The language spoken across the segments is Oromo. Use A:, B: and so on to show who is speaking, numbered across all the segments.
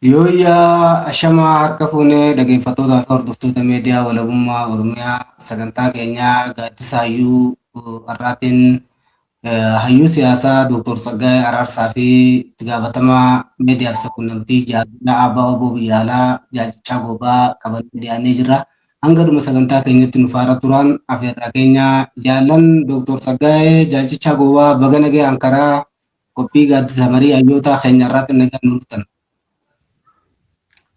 A: Yooyyaa ashamaa harka fuunee dhaggeeffattootaa fi hordoftoota miidiyaa walabummaa Oromiyaa sagantaa keenyaa gaaddisa hayyuu har'aatiin hayyuu siyaasaa Dooktor Tsaggaayee Araarsaa fi itti gaafatamaa miidiyaa fi sabquunnamtii jaarmiyaa Abbaa Oboo Biyya Alaa Jaalcichaa Goobaa qabannee dhiyaannee jirra. Hanga dhuma sagantaa keenyatti nu faana turan afeerraa keenya jaallan Dooktor Tsaggaayee Jaalcichaa Goobaa baga nagayaan karaa qophii gaaddisa marii hayyootaa keenya irraatti nagaan nu dhuftan.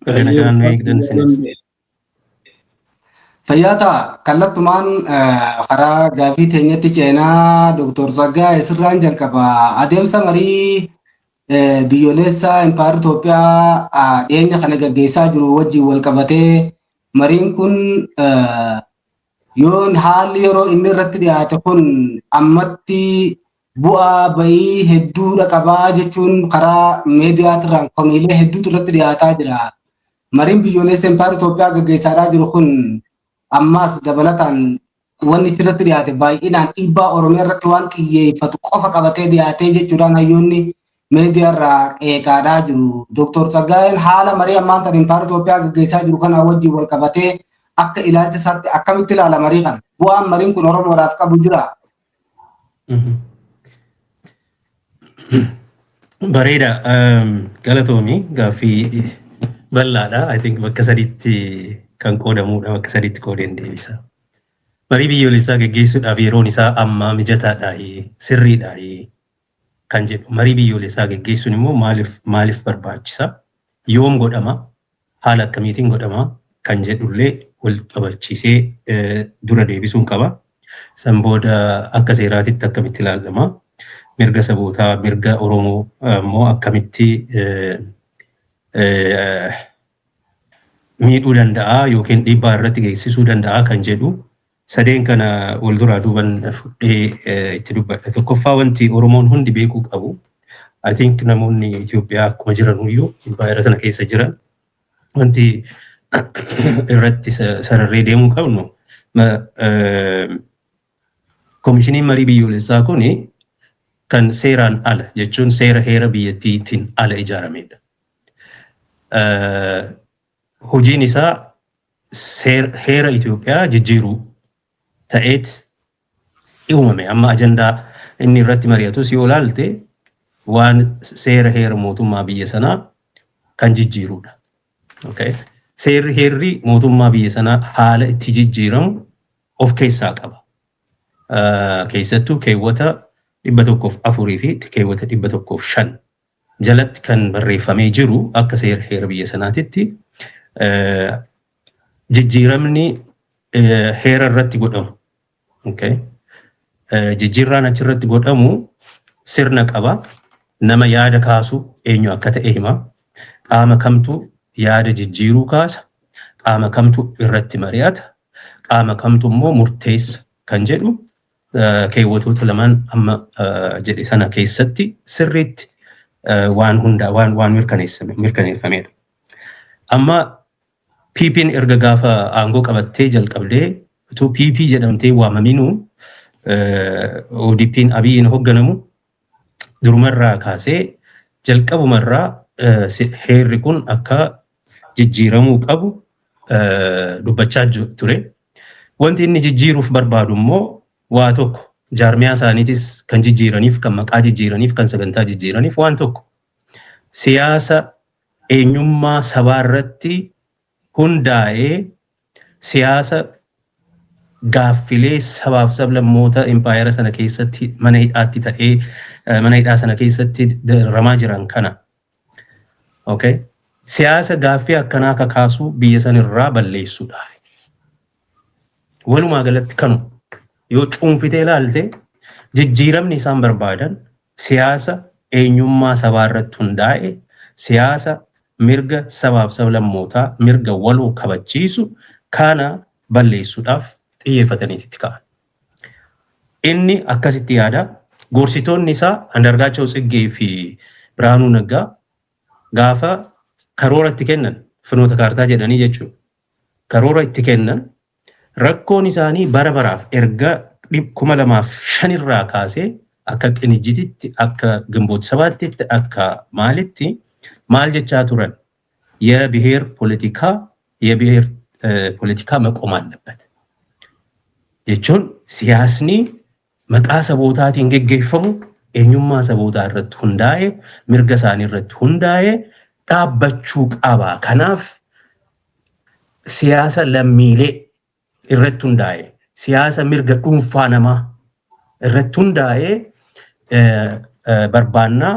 B: Baga nagaan nu eegdan isinis.
A: Fayyaa ta'a. Kallattumaan karaa gaaffii teenyatti ceenaa Dooktor Tsaggaayee sirraan jalqaba. Adeemsa marii biyyoolessaa Impaayar Itoophiyaa dhiyeenya kana gaggeessaa jiru wajjin wal qabatee mariin kun yoon haalli yeroo inni irratti dhiyaate kun ammatti bu'aa bayii hedduudha qabaa jechuun karaa miidiyaatirraan komiilee hedduutu irratti dhiyaataa jira. Mariin biyyoolessa Impaayar Itoophiyaa gaggeessaadhaa jiru kun ammas dabalataan wanni irratti dhiyaate baay'inaan dhiibbaa Oromiyaa irratti waan xiyyeeffatu qofa qabatee dhiyaatee jechuudhaan hayyoonni miidiyaa irraa qeeqaadhaa jiru. Dooktor Tsaggaayeen haala marii ammaan tan Impaayar Itoophiyaa gaggeessaa jiru kana wajjin wal qabatee akka ilaalcha isaatti akkamitti ilaala marii kana? Bu'aan mariin kun Oromoodhaaf qabu jira?
B: Bareeda. Galatoomi gaaffii bal'aadha. I think bakka sadiitti kan qoodamudha. Bakka sadiitti qoodeen deebisa. Marii biyyoolessaa gaggeessuudhaaf yeroon isaa amma mijataadha, sirriidha kan jedhu. Marii biyyoolessaa gaggeessuun immoo maaliif barbaachisa? Yoom godhama? Haala akkamiitiin godhama? Kan jedhullee wal qabachiisee dura deebisuun qaba. San booda akka seeraatitti akkamitti ilaalama? Mirga sabootaa, mirga Oromoo immoo akkamitti miidhuu danda'a yookiin dhiibbaa irratti geessisuu danda'a kan jedhu sadeen kana wal duraa duuban fudhee itti dubbadha. Tokkoffaa wanti Oromoon hundi beekuu qabu, I think namoonni Itoophiyaa akkuma jiran iyyuu impaayera sana keessa jiran, wanti irratti sararree deemuu qabnu koomishiniin marii biyyoolessaa kuni kan seeraan ala jechuun seera heera biyyattiitiin ala ijaaramedha. Hojiin isaa heera Itoophiyaa jijjiiruu ta'eet uumame. Amma ajandaa inni irratti mari'atus yoo ilaalte waan seera heera mootummaa biyya sanaa kan jijjiirudha. Okay. Seerri heerri mootummaa biyya sanaa haala itti jijjiiramu of keessaa qaba. Keessattuu keewwata 104 fi keewwata 105 jalatti kan barreeffamee jiru akka seera heera biyya sanaatitti jijjiiramni heera irratti godhamu. Okay. Jijjiirraan achirratti godhamu sirna qaba. Nama yaada kaasu eenyu akka ta'e hima. Qaama kamtu yaada jijjiiruu kaasa. Qaama kamtu irratti mari'ata. Qaama kamtu immoo murteessa kan jedhu keewwatoota lamaan amma jedhe sana keessatti sirriitti waan hunda waan mirkaneeffamedha. Amma PP'n erga gaafa aangoo qabattee jalqabdee utuu PP jedhamtee waamaminuu ODP'n Abiyyiin hoogganamu durumarraa kaasee jalqabumarraa heerri kun akka jijjiiramuu qabu dubbachaa ture. Wanti inni jijjiiruuf barbaadu immoo waa tokko, jaarmiyaa isaaniitis kan jijjiiraniif, kan maqaa jijjiiraniif, kan sagantaa jijjiiraniif waan tokko, siyaasa eenyummaa sabaa irratti hundaa'ee, siyaasa gaaffilee sabaaf sablammoota impaayera sana keessatti mana hidhaatti ta'ee mana hidhaa sana keessatti daramaa jiran kana. Okay. Siyaasa gaaffii akkanaa kakaasuu biyya sanirraa balleessuudhaaf. Walumaa galatti kanu yoo cuunfitee ilaalte, jijjiiramni isaan barbaadan siyaasa eenyummaa sabaa irratti hundaa'e, siyaasa mirga sabaaf sablammootaa, mirga waloo kabachiisu kana balleessuudhaaf xiyyeeffataniiti itti ka'an. Inni akkasitti yaada. Gorsitoonni isaa Andargaachoo Tsiggee fi Birhaanuu Naggaa gaafa karoora itti kennan, finoota kaartaa jedhanii jechuudha. Karoora itti kennan, rakkoon isaanii bara baraaf erga 2005 irraa kaasee akka Qinijjititti, akka Gimboot Sabaattitti, akka maalitti maal jechaa turan. የብሔር ፖለቲካ የብሔር ፖለቲካ መቆም አለበት jechuun siyaasni maqaa sabootaatiin geggeeffamu eenyummaa sabootaa irratti hundaa'e, mirga isaanii irratti hundaa'e dhaabbachuu qaba. Kanaaf siyaasa lammiilee irratti hundaa'e, siyaasa mirga dhuunfaa namaa irratti hundaa'e barbaannaa.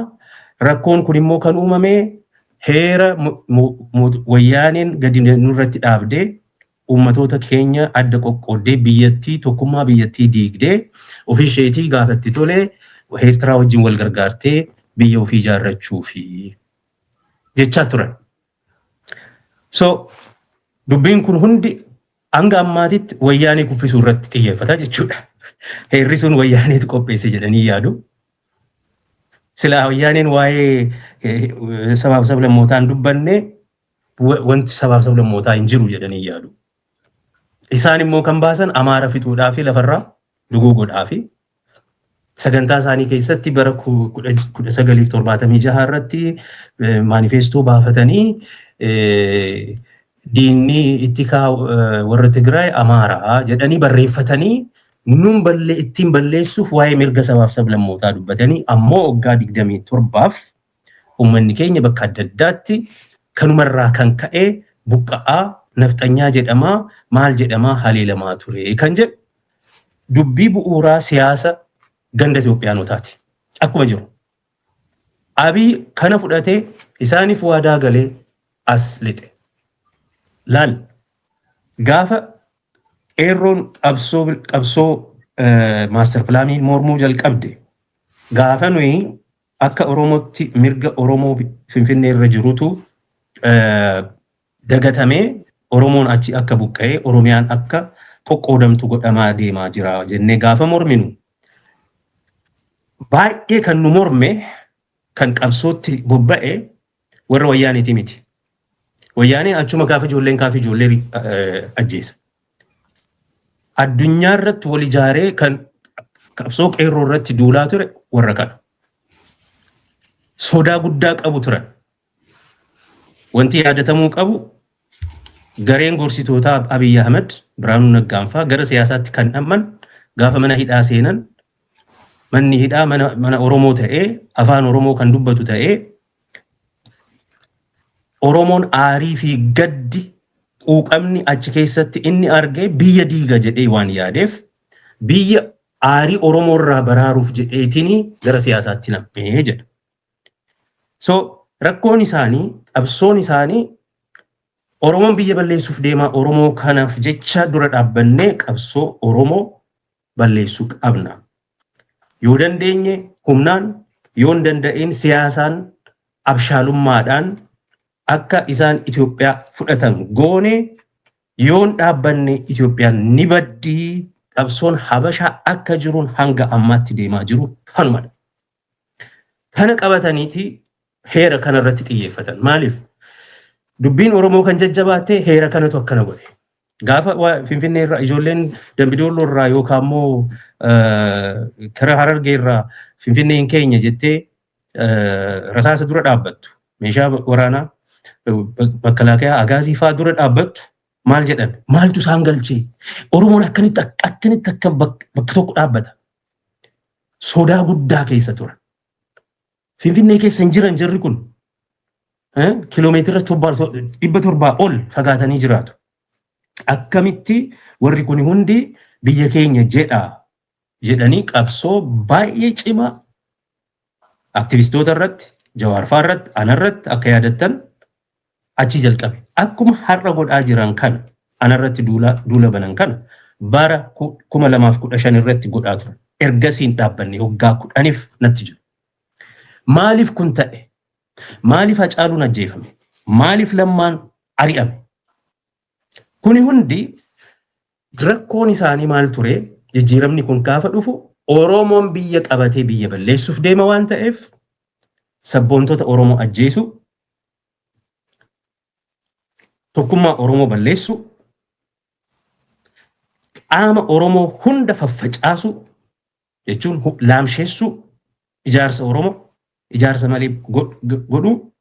B: Rakkoon kun immoo kan uumame heera Wayyaaneen gadi nurratti dhaabdee, uummatoota keenya adda qoqqooddee, biyyattii tokkummaa biyyattii diigdee, ofii isheetii gaafatti tolee Eertiraa wajjin wal gargaartee biyya ofii ijaarrachuu fi jechaa turan. So dubbiin kun hundi hanga ammaatitti Wayyaanee kuffisuu irratti xiyyeeffata jechuudha. Heerri sun Wayyaaneetu qopheesse jedhanii yaadu. Silaa Wayyaaneen waa'ee sabaaf sablammootaa hin dubbanne, wanti sabaaf sablammootaa hin jiru jedhanii yaadu. Isaan immoo kan baasan Amaara fixuudhaa fi lafarraa duguuguudhaa fi sagantaa isaanii keessatti bara 1976 irratti maanifeestoo baafatanii, diinni ittikaa warra Tigraay Amaaraa jedhanii barreeffatanii, nun ballee ittiin balleessuuf waa'ee mirga sabaaf sablammootaa dubbatanii, ammoo waggaa 27f uummanni keenya bakka adda addaatti kanumarraa kan ka'e buqqa'aa, nafxanyaa jedhamaa, maal jedhamaa, haleelamaa ture kan jedhu dubbii bu'uuraa siyaasa ganda Itoophiyaanotaati. Akkuma jiru. Abiy kana fudhatee isaaniif waadaa galee as lixe. Laal, gaafa qeerroon qabsoo master planii mormuu jalqabde, gaafa nuyi akka Oromootti mirga Oromoo Finfinnee irra jirutu dagatamee, Oromoon achi akka buqqa'ee, Oromiyaan akka qoqqoodamtu godhamaa deemaa jira jennee gaafa morminu, baay'ee kan nu morme, kan qabsootti bobba'e warra Wayyaaniiti miti. Wayyaaniin achuma gaafa ijoolleen kaatu ijoollee ajjeesa. Addunyaa irratti wal ijaaree kan qabsoo qeerroo irratti duulaa ture warra kana. Sodaa guddaa qabu turan. Wanti yaadatamuu qabu, gareen gorsitootaa Abiy Ahmed, Biraanuu Naggaanfaa gara siyaasaatti kan dhamman gaafa mana hidhaa seenan, manni hidhaa mana Oromoo ta'ee, afaan Oromoo kan dubbatu ta'ee, Oromoon aarii fi gaddi quuqamni achi keessatti inni argee biyya diiga jedhee waan yaadeef, biyya aarii Oromoo irraa baraaruuf jedheetiin gara siyaasaatti nam'ee jedha. So rakkoon isaanii, qabsoon isaanii Oromoon biyya balleessuuf deemaa, Oromoo kanaaf jecha dura dhaabbannee qabsoo Oromoo balleessuu qabna. Yoo dandeenye humnaan, yoo hin danda'in siyaasaan, abshaalummaadhaan akka isaan Itoophiyaa fudhatan goone, yoon dhaabbanne Itoophiyaan ni baddii. Qabsoon Habashaa akka jiruun hanga ammaatti deemaa jiru kanumadha. Kana qabataniiti heera kanarratti xiyyeeffatan. Maaliif? Dubbiin Oromoo kan jajjabaatte heera kanatu akkana godhe. Gaafa Finfinnee irraa ijoolleen Dambidolloo irraa yookaan immoo karaa Harargee irraa Finfinneen keenya jettee rasaasa dura dhaabbattu, meeshaa waraanaa makkalaakayaa agaazii fa'aa dura dhaabbattu, maal jedhan? Maaltu isaan galchee? Oromoon akkanitti akkanitti akka bakka tokko dhaabbata. Sodaa guddaa keessa turan. Finfinnee keessa hin jiran jarri kun. Kiloomeetira 700 ol fagaatanii jiraatu. Akkamitti warri kun hundi biyya keenya jedha jedhanii qabsoo baay'ee cimaa aktivistoota irratti, Jawaarfaa irratti, ana irratti akka yaadattan achi jalqabe. Akkuma har'a godhaa jiran kana, ana irratti duula banan kana bara 2015 irratti godhaa turan. Ergasiin dhaabbanne, waggaa 10f natti jiru. Maaliif kun ta'e? Maaliif Hacaaluun ajjeefame? Maaliif Lammaan ari'ame? Kuni hundi rakkoon isaanii maal ture? Jijjiiramni kun gaafa dhufu Oromoon biyya qabatee biyya balleessuuf deema waan ta'eef, sabboontota Oromoo ajjeesu, tokkummaa Oromoo balleessu, qaama Oromoo hunda faffacaasu jechuun laamsheessuu, ijaarsa Oromoo ijaarsa malee godhuu,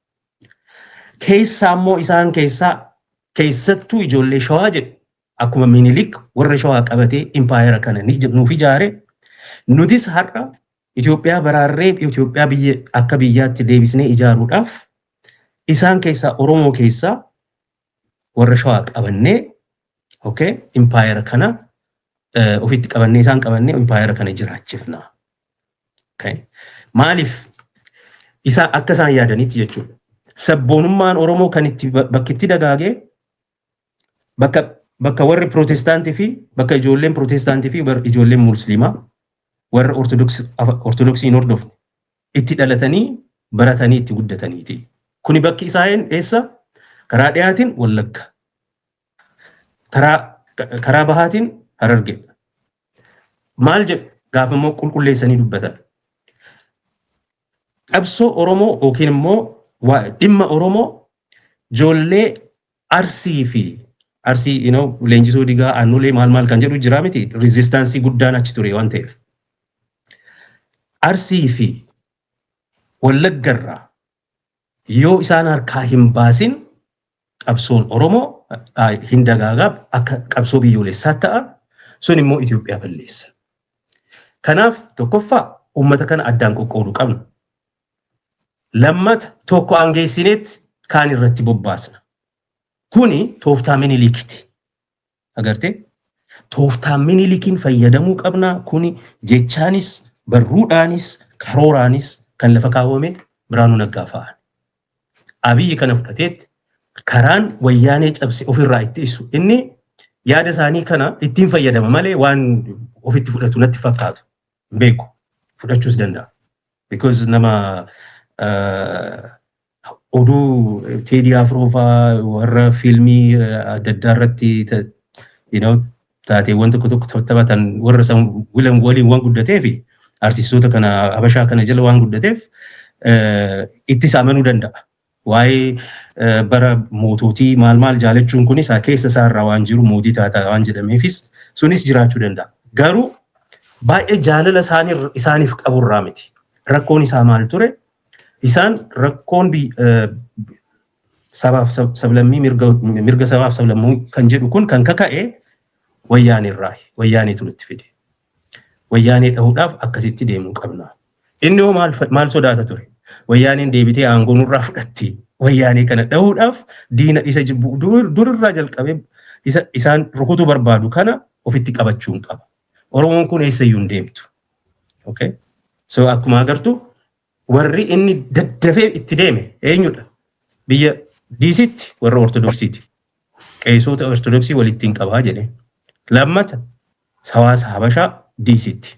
B: Keessaa immoo isaan keessaa keessattuu ijoollee Shawaa jedhu, akkuma Minilik warra Shawaa qabatee impaayera kana nuuf ijaare, nutis har'a Itoophiyaa baraarree Itoophiyaa biyya akka biyyaatti deebisnee ijaaruudhaaf isaan keessaa, Oromoo keessaa warra Shawaa qabannee, okay, impaayera kana ofitti qabannee, isaan qabannee impaayera kana jiraachifna. Okay. Maaliif isaan akka isaan yaadanitti jechuudha. Sabboonummaan Oromoo kan itti bakki itti dagaagee bakka warri Pirootestaantii fi bakka ijoolleen Pirootestaantii fi ijoolleen Musliimaa warra Ortodoksii hin hordofne itti dhalatanii, baratanii, itti guddataniiti. Kuni bakki isaa eessa? Karaa dhiyaatiin Wallagga. Karaa bahaatiin Harargeedha. Maal jedhu gaafa immoo qulqulleessanii dubbatan? Qabsoo Oromoo yookiin immoo dhimma Oromoo ijoollee Arsii fi Arsii Leenjisoo Digaa, Aannolee, maal maal kan jedhu jira miti, resistance guddaan achi ture waan ta'eef. Arsii fi Wallaggarraa yoo isaan harkaa hin baasin qabsoon Oromoo hin dagaagaa, akka qabsoo biyyoolessaa ta'a, sun immoo Itoophiyaa balleessa. Kanaaf tokkoffaa uummata kana addaan qoqqooduu qabna. Lammata tokko aangeessineet kaan irratti bobbaasna. Kuni tooftaa Minilikiti. Agartee? Tooftaa Minilikiin fayyadamuu qabna. Kuni jechaanis, barruudhaanis, karooraanis kan lafa kaawwame Biraanuu Naggaa fa'aan. Abiyyi kana fudhateetti karaan Wayyaanee cabse ofirraa itti ibsu, inni yaada isaanii kana ittiin fayyadama malee waan ofitti fudhatu natti fakkaatu, hin beeku, fudhachuus danda'a. Because nama oduu Teedii Afroo fa'aa, warra fiilmii adda addaa irratti taateewwan tokko tokko taphatan, warra san waliin waan guddatee fi artistoota kana Habashaa kana jala waan guddateef ittis amanuu danda'a. Waa'ee bara moototii maal maal jaalachuun kunis keessa isaarraa waan jiru, mootii taataa waan jedhameefis sunis jiraachuu danda'a. Garuu baay'ee jaalala isaaniif qaburraa miti. Rakkoon isaa maal ture? Isaan rakkoon sabaaf sablammii, mirga sabaaf sablammii kan jedhu kun kan kaka'e Wayyaanee irraa. Wayyaaneetu nutti fide. Wayyaanee dhahuudhaaf akkasitti deemuu qabna. Inni hoo maal sodaata ture? Wayyaaneen deebitee aangoo nurraa fudhatti. Wayyaanee kana dhahuudhaaf diina isa jibbu durirraa jalqabee isa isaan rukutuu barbaadu kana ofitti qabachuun qaba. Oromoon kun eessayyuu hin deemtu. Okay? So akkuma agartu warri inni daddafee itti deeme eenyudha? Biyya DCtti warra Ortodoksiiti. Qeesota Ortodoksii walitti hin qabaa jedhe. Lammata hawaasa Habashaa DCtti.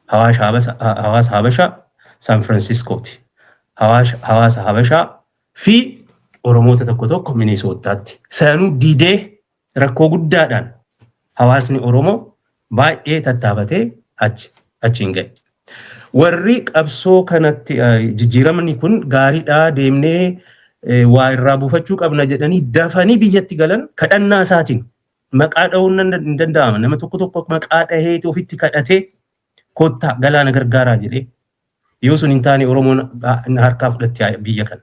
B: Hawaasa Habashaa San Franciscooti. Hawaasa Habashaa fi Oromoota tokko tokko Minisootaatti. Sanuu didee rakkoo guddaadhaan hawaasni Oromoo baay'ee tattaafatee achiin ga'e. Warri qabsoo kanatti jijjiiramni kun gaariidhaa, deemnee waa irraa buufachuu qabna jedhanii dafanii biyyatti galan kadhannaa isaatiin maqaa dha'uun hin danda'ama. Nama tokko tokko maqaa dhaheeti ofitti kadhatee, "Kottaa galaana gargaaraa" jedhee, "Yoo sun hin taane Oromoon harkaa fudhatte biyya kana"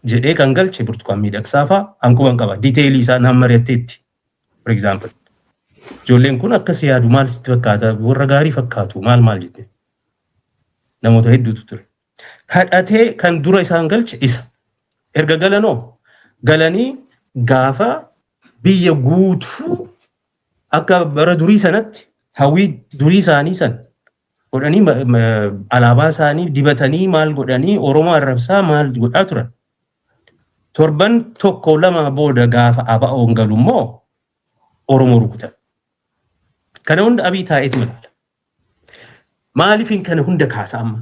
B: jedhee kan galche Burtukaan Miidhagsaa fa'aa hanquban qaba. Detail isaa naan mari'atteetti. For example. Ijoolleen kun akkas yaadu, maal sitti fakkaata, warra gaarii fakkaatu, maal maal jette. Namoota hedduutu ture. Kadhatee kan dura isaan galche isa. Erga galanoo galanii gaafa biyya guutuu akka bara durii sanatti hawwii durii isaanii san godhanii, alaabaa isaanii dibatanii, maal godhanii, Oromoo arrabsaa maal godhaa turan. Torban tokko lama booda gaafa ABO'n galu immoo Oromoo rukutan. Kana hunda Abiy taa'eetu ilaala. Maaliifin kana hunda kaasa amma?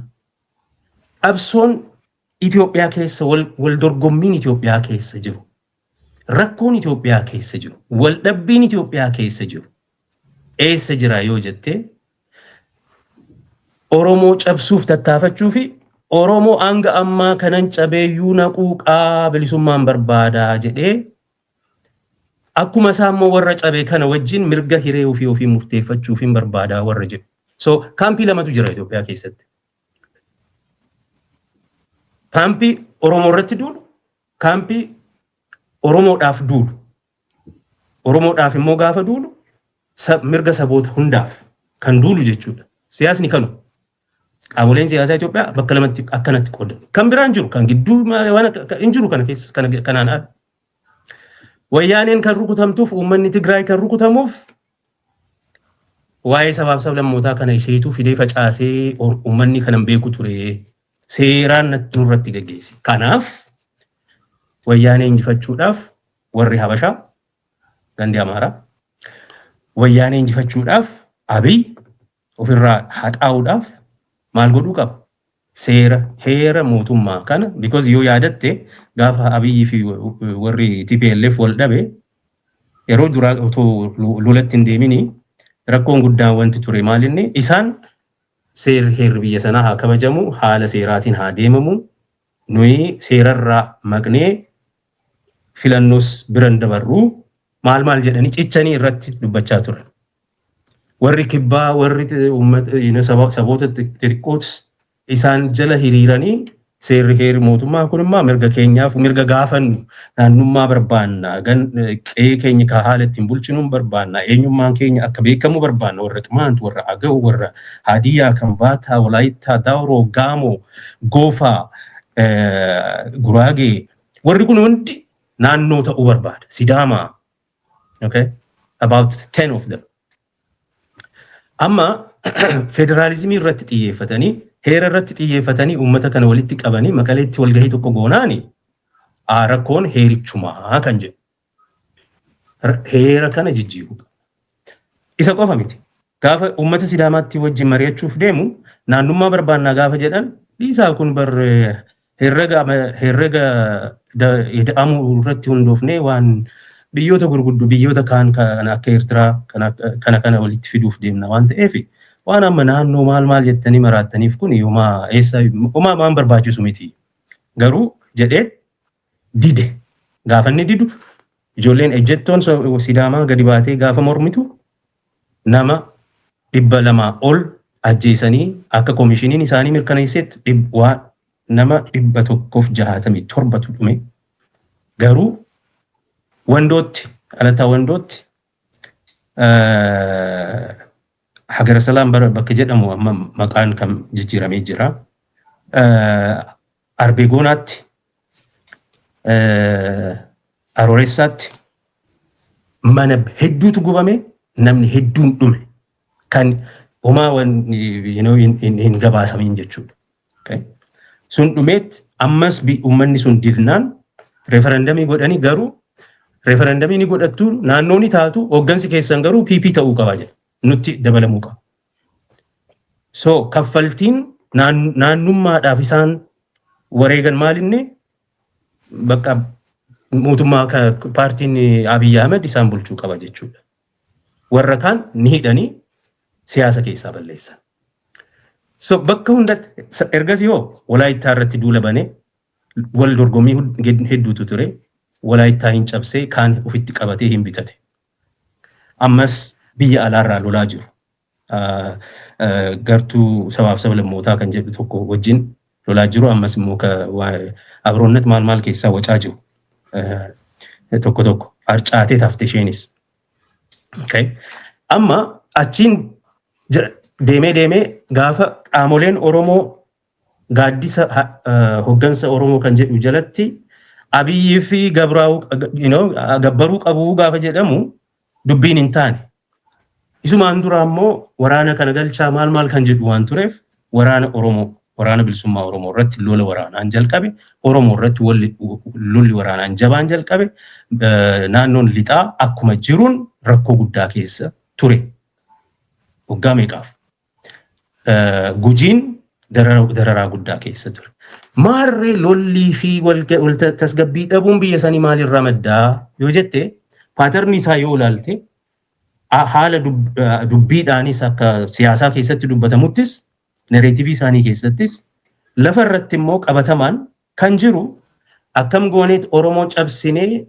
B: Qabsoon Itoophiyaa keessa, wal dorgommiin Itoophiyaa keessa jiru, rakkoon Itoophiyaa keessa jiru, wal dhabbiin Itoophiyaa keessa jiru eessa jira yoo jettee, Oromoo cabsuuf tattaafachuu fi Oromoo hanga ammaa kanan cabeeyyuu naquuqaa bilisummaan barbaadaa jedhee, akkuma isaa immoo warra cabe kana wajjin mirga hiree ofii ofii murteeffachuuf hin barbaadaa warra jedhu. So kaampii lamatu jira Itoophiyaa keessatti. Kaampii Oromoo irratti duulu. Kaampii Oromoodhaaf duulu. Oromoodhaaf immoo gaafa duulu mirga saboota hundaaf kan duulu jechuudha. Siyaasni kanu. Qaamoleen siyaasaa Itoophiyaa bakka lamatti akkanatti qoodamu. Kan biraan jiru kan gidduu waan hin jiru kana keessa kanaan ala. Wayyaaneen kan rukutamtuuf, uummanni Tigraay kan rukutamuuf, waa'ee sabaaf sablammootaa kana isheetu fidee facaasee, uummanni kanan beeku ture, seeraan nurratti gaggeesse. Kanaaf Wayyaanee injifachuudhaaf warri Habashaa, gandi Amaaraa, Wayyaanee injifachuudhaaf, Abiy ofirraa haxaa'uudhaaf maal godhuu qaba? Seera heera mootummaa kana, because yoo yaadatte gaafa Abiyyii fi warri TPLF wal dhabe, yeroo duraa otoo lolatti hin deemini, rakkoon guddaan wanti ture maalinni? Isaan seerri heerri biyya sanaa haa kabajamu, haala seeraatiin haa deemamu, nuyi seerarraa maqnee filannoos biran dabarru, maal maal jedhanii cichanii irratti dubbachaa turan. Warri kibbaa, warri uummata saboota xixiqqootis isaan jala hiriiranii, seerri heerri mootummaa kun immoo mirga keenyaaf mirga gaafannu, naannummaa barbaanna, qe'ee keenya ka haala ittiin bulchinuun barbaanna, eenyummaan keenya akka beekamu barbaanna, warra Qimaant, warra Agaw, warra Haadiyyaa, Kambaataa, Walaayittaa, Daawroo, Gaamoo, Goofaa, Guraagee, warri kun hundi naannoo ta'uu barbaada. Sidaamaa, okay, about 10 of them. Amma federaalizimii irratti xiyyeeffatanii, heera irratti xiyyeeffatanii, uummata kana walitti qabanii Maqaleetti walgahii tokko goonaani, rakkoon heerichumaa kan jedhu. Heera kana jijjiiruu. Isa qofa miti. Gaafa uummata Sidaamaatti wajjin mari'achuuf deemu, naannummaa barbaannaa gaafa jedhan, dhiisaa, kun bar herrega ida'amuu irratti hundoofnee waan biyyoota gurguddoo, biyyoota kaan kan akka Eertiraa kana kana walitti fiduuf deemna waan ta'eef, waan amma naannoo maal maal jettanii maraattaniif kun homaa eessa homaa waan barbaachisu miti. Garuu jedhee dide. Gaafa inni didu, ijoolleen ejjettoon Sidaamaa gadi baatee gaafa mormitu, nama 200 ol ajjeesanii, akka koomishiniin isaanii mirkaneessetti waan nama 167tu dhume. Garuu Wandootti, Alataa Wandootti, Hagara Salaam bakka jedhamu, amma maqaan kan jijjiiramee jira. Arbeegoonaatti, Arooressaatti mana hedduutu gubame, namni hedduun dhume, kan homaa hin gabaasamin jechuudha. Sun dhumeet ammas uummanni sun didnaan referendamii godhanii, garuu referendamii ni godhattu, naannoo ni taatu, hooggansi keessan garuu PP ta'uu qaba jedha. Nutti dabalamuu qaba. So kaffaltiin naannummaadhaaf isaan wareegan maalinni? Bakka mootummaa paartiin Abiyyi Ahmed isaan bulchuu qaba jechuudha. Warra kaan ni hidhanii siyaasa keessaa balleessan. So bakka hundatti ergasii hoo Walaayittaa irratti duula banee, wal dorgommii hedduutu ture. Walaayittaa hin cabsee, kaan ofitti qabatee hin bitate. Ammas biyya alaarraa lolaa jiru. Gartuu sabaaf sablammootaa kan jedhu tokko wajjin lolaa jiru. Ammas immoo Abroonnat maal maal keessaa wacaa jiru. Tokko tokko harcaatee tafte isheenis. Amma achiin deemee deemee gaafa qaamoleen Oromoo gaaddisa hoggansa Oromoo kan jedhu jalatti Abiyyii fi gabbaruu qabuu gaafa jedhamu, dubbiin hin taane. Isumaan dura ammoo waraana kana galchaa maal maal kan jedhu waan tureef, waraana Oromoo, Waraana Bilisummaa Oromoo irratti lola waraanaan jalqabe, Oromoo irratti lolli waraanaan jabaan jalqabe, naannoon lixaa akkuma jiruun rakkoo guddaa keessa ture. Waggaa meeqaaf? Gujiin dararaa guddaa keessa ture. Maarree lollii fi wal tasgabbii dhabuun biyya sanii maalirraa maddaa yoo jette, pattern isaa yoo ilaalte, haala dubbiidhaanis akka siyaasaa keessatti dubbatamuttis, narrative isaanii keessattis, lafa irratti immoo qabatamaan kan jiru, akkam gooneet Oromoo cabsinee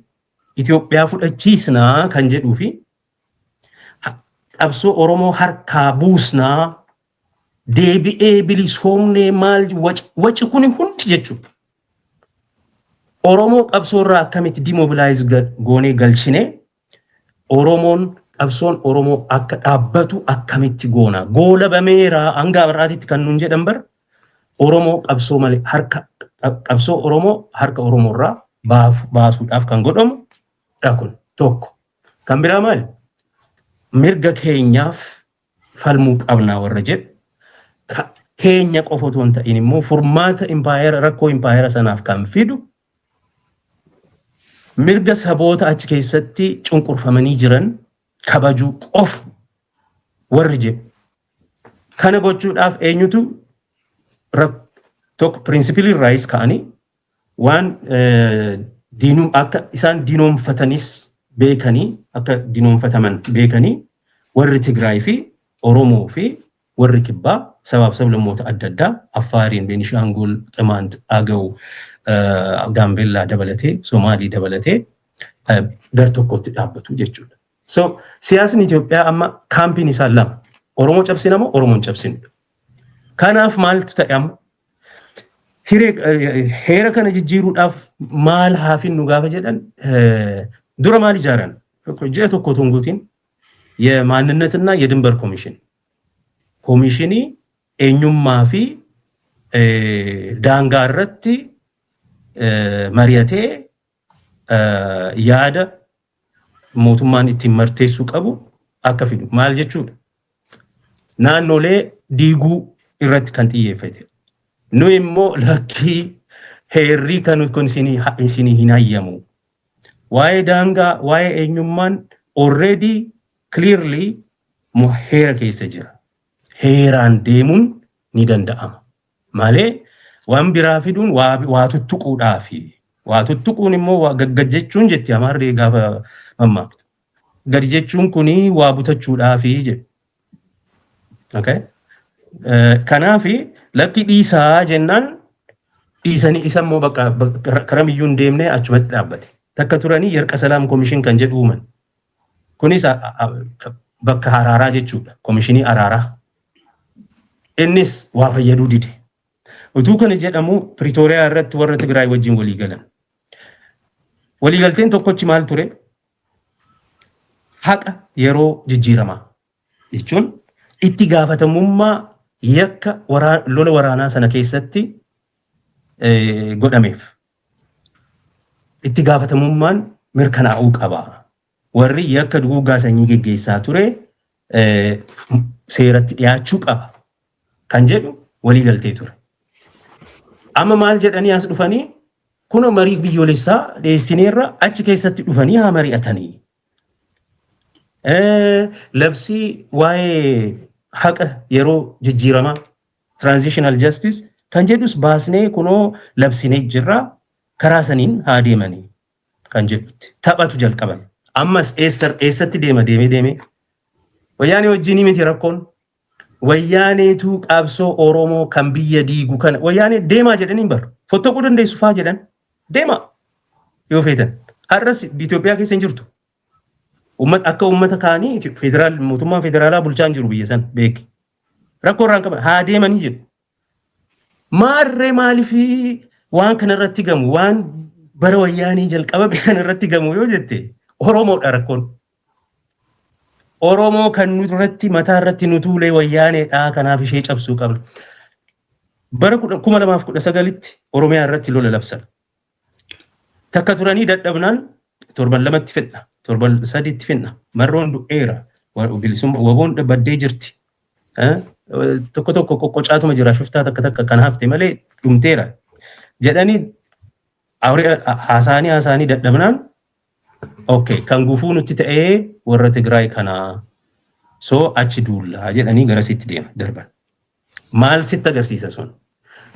B: Itoophiyaa fudhachiisnaa kan jedhuu fi qabsoo Oromoo harkaa buusnaa, deebi'ee bilisoomnee maal waci kun hundi jechuudha. Oromoo qabsoorraa akkamitti demobilize goonee galchine, Oromoon qabsoon Oromoo akka dhaabbatu akkamitti goona? Goolabameera hanga har'aatitti kan nuun jedhan bar. Oromoo qabsoo malee harka qabsoo Oromoo harka Oromoorraa baasuudhaaf kan godhamu dha kun tokko. Kan biraa maali? Mirga keenyaaf falmuu qabnaa warra jedhu, keenya qofa otoo hin ta'in immoo furmaata impaayera rakkoo impaayera sanaaf kan fidu, mirga saboota achi keessatti cunqurfamanii jiran kabajuu qofa warri jedhu. Kana gochuudhaaf eenyutu tokko principle irraayis ka'anii waan diinum akka isaan diinoomfatanis beekanii, akka diinoomfataman beekanii, warri Tigraay fi Oromoo fi warri Kibbaa sabaaf sablammoota adda addaa Affaariin, Beenishaangul, Qimaant, Agaw, Gaambeellaa dabalatee, Somaalii dabalatee gar tokkotti dhaabbatu jechuudha. So siyaasni Itoophiyaa amma kaampiin isaa lama. Oromoo cabsina moo Oromoon cabsinu? Kanaaf maaltu ta'e amma? Hiree heera kana jijjiiruudhaaf maal haa finnu gaafa jedhan, dura maal ijaaran? Ji'a tokko otoo hin guutin የማንነትና የድንበር ኮሚሽን፣ komishinii eenyummaa fi daangaa irratti mari'atee yaada mootummaan ittiin murteessuu qabu akka fidu. Maal jechuudha? Naannolee diiguu irratti kan xiyyeeffate. Nu immoo lakkii, heerrii kan kun isinii hin hayyamu. Waa'ee daangaa, waa'ee eenyummaan already clearly heera keessa jira. Heeraan deemuun ni danda'ama. Malee waan biraa fiduun waa tuttuquudhaafi. Waa tuttuquun immoo waa gaggad jechuun jetti Amaarri gaafa mammaaktu. Gadi jechuun kuni waa butachuudhaafi jedhu. Okay? Kanaafi lakki dhiisaa jennaan dhiisanii isa immoo bakka karamiyyuu hin deemne achumatti dhaabbate. Takka turanii የእርቀ ሰላም ኮሚሽን kan jedhu uuman. Kunis bakka araaraa jechuudha. Komishinii araaraa. Innis waa fayyaduu dide. Utuu kana jedhamu Piriitooriyaa irratti warra Tigraay wajjin walii galan. Waliigalteen tokkochi maal ture? Haqa yeroo jijjiiramaa jechuun itti gaafatamummaa yakka lola waraanaa sana keessatti godhameef itti gaafatamummaan mirkanaa'uu qaba. Warri yakka duguuggaa sanyii geggeessaa ture seeratti dhiyaachuu qaba kan jedhu waliigaltee ture. Amma maal jedhanii as dhufanii? Kun marii biyyoolessaa dhiyeessineerra, achi keessatti dhufanii haa mari'atanii. Labsii waa'ee haqa yeroo jijjiiramaa, transitional justice kan jedhus baasnee kunoo labsinee jirra, karaa saniin haa deemanii kan jedhutti taphatu jalqaban. Ammas eessatti deema? Deemee deemee Wayyaanee wajjin miti rakkoon. Wayyaaneetu qabsoo Oromoo kan biyya diigu kana Wayyaanee deemaa jedhanii bar fottooquu dandeessu faa jedhan, deemaa yoo feetan. Har'as Itoophiyaa keessa hin jirtu. Akka uummata kaanii federaal mootummaan federaalaa bulchaa hin jiru biyya san beeki. Rakkoo irraan qaban haa deemanii jedhu. Maarree maaliif waan kana irratti gamu, waan bara Wayyaanii jalqabame kana irratti gamu yoo jette, Oromoodha rakkoon. Oromoo kan nu irratti mataa irratti nu tuulee Wayyaaneedha, kanaaf ishee cabsuu qabna. Bara 2019tti Oromiyaa irratti lola labsan. Takka turanii dadhabnaan torban lamatti fidna, torban sadiitti fidna. Marroon du'eera, bilisummaa WBOn baddee jirti. Tokko tokko qoqqocaatuma jira, shuftaa takka takka kan hafte malee dhumteera. Jedhanii haasaanii haasaanii dadhabnaan, okay, kan gufuu nutti ta'ee warra Tigraay kanaa, so achi duullaa jedhanii garasitti deema darban. Maal sitti agarsiisa sun?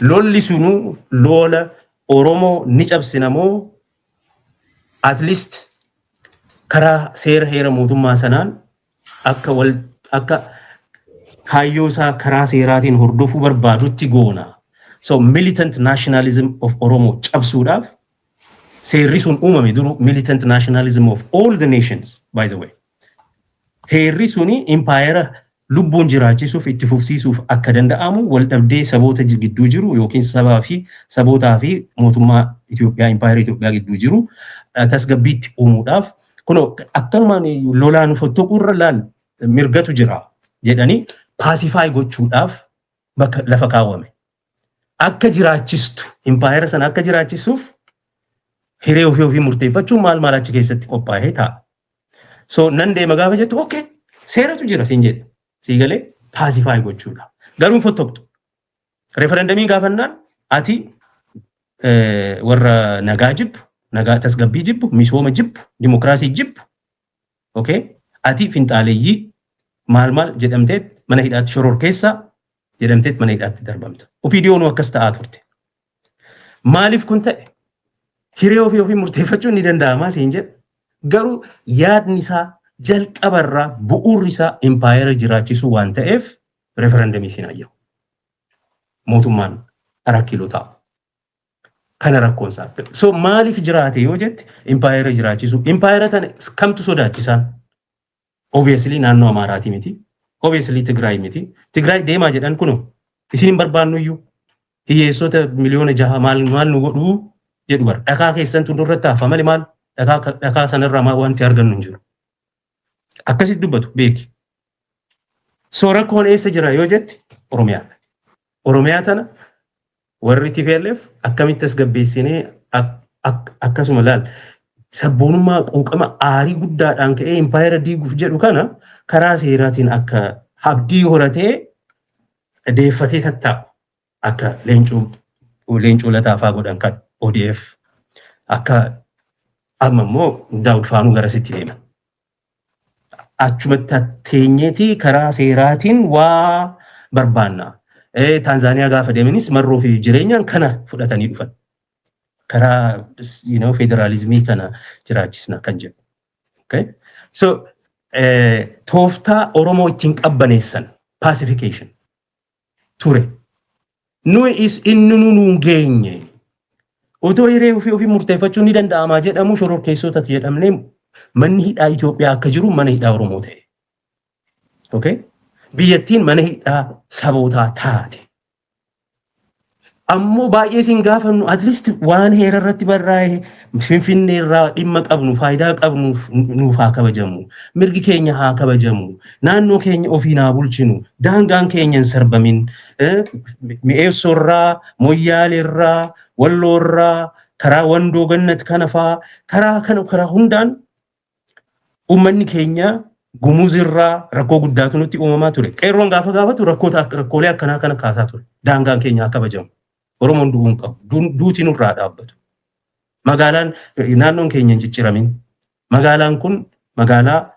B: Lolli sunuu lola Oromoo ni cabsina moo at least karaa seera heera mootummaa sanaan akka wal akka kaayyoo isaa karaa seeraatiin hordofuu barbaadutti goona? So militant nationalism of Oromoo cabsuudhaaf seerri sun uumame duru, militant nationalism of all the nations, by the way. Heerri suni impaayera Lubbuun jiraachisuuf, itti fufsiisuuf akka danda'amu wal dhabdee saboota gidduu jiru yookiin sabaa fi sabootaa fi mootummaa Itoophiyaa, impaayera Itoophiyaa gidduu jiru tasgabbiitti uumuudhaaf, kunoo akkanumaan lolaan fottoquurra laal mirgatu jira jedhanii pacify gochuudhaaf bakka lafa kaawwame. Akka jiraachistu, impaayera sana akka jiraachisuuf hiree ofii ofii murteeffachuun maal maal achi keessatti qophaa'ee ta'a. So nan deema gaafa jettu, okay, seeratu jira siin jedha. Sii galee pacify gochuudha. Garuu hin fottoqxu. Referendamii gaafannaan ati warra nagaa jibbu, nagaa tasgabbii jibbu, misooma jibbu, dimokiraasii jibbu, okay? Ati finxaaleeyyii maal maal jedhamteet mana hidhaatti, shororkeessaa jedhamteet mana hidhaatti darbamta. OPDOn akkas ta'aa turte. Maaliif kun ta'e? Hiree ofii ofii murteeffachuun ni danda'amaa siin jedha. Garuu yaadni isaa jalqabarraa bu'uurri isaa impaayera jiraachisuu waan ta'eef referendamii siin hayyamu. Mootummaan Arat Kiiloo taa'u. Kana rakkoon isaa. So maaliif jiraate yoo jette, impaayera jiraachisuu. Impaayera tana kamtu sodaachisaan? Obviously naannoo Amaaraatii miti. Obviously Tigraay miti. Tigraay deemaa jedhan kunoo isin hin barbaannu iyyuu, hiyyeessota miliyoona 6 maal maal nu godhuu jedhu bara. Dhakaa keessantu nurratti hafa malee maal dhakaa sanarraa maal wanti argannu hin jiru. Akkasitti dubbatu beeki. So rakkoon eessa jira yoo jette, Oromiyaadha. Oromiyaa tana warri TPLF akkamitti tasgabbeessinee, akkasuma laal sabboonummaa quuqama aarii guddaadhaan ka'ee impaayera diiguuf jedhu kana karaa seeraatiin akka abdii horatee deeffatee tattaa'u, akka Leencoo Lataa fa'aa godhan kan ODF, akka amma immoo Daawud Faanuu garasitti deeman. Achumatti teenyeeti karaa seeraatiin waa barbaanna. Taanzaaniyaa gaafa deemanis Marroo fi Jireenyaan kana fudhatanii dhufan. Karaa federaalizimii kana jiraachisna kan jedhu. Okay? So tooftaa Oromoo ittiin qabbaneessan pacification ture. Nuyi is inni nu nuun geenye. Otoo hiree ofii ofii murteeffachuun ni danda'amaa jedhamu shororkeessota jedhamnee manni hidhaa Itoophiyaa akka jiru mana hidhaa Oromoo ta'e. Okay? Biyyattiin mana hidhaa sabootaa taate. Ammoo baay'ee isin gaafannu, at least waan heera irratti barraa'e, Finfinnee irraa dhimma qabnu, faayidaa qabnuuf nuuf haa kabajamu. Mirgi keenya haa kabajamu. Naannoo keenya ofiin haa bulchinu. Daangaan keenya hin sarbamin. Mi'eessoorraa, Moyyaaleerraa, Walloorraa, karaa Wandoo Gannat kana faa, karaa kana karaa hundaan uummanni keenya Gumuzirraa rakkoo guddaatu nutti uumamaa ture. Qeerroon gaafa gaafatu rakkoolee akkanaa kana kaasaa ture. Daangaan keenya haa kabajamu. Oromoon du'uu hin qabu. Duuti nurraa dhaabbatu. Magaalaan naannoon keenya hin cicciramin. Magaalaan kun magaalaa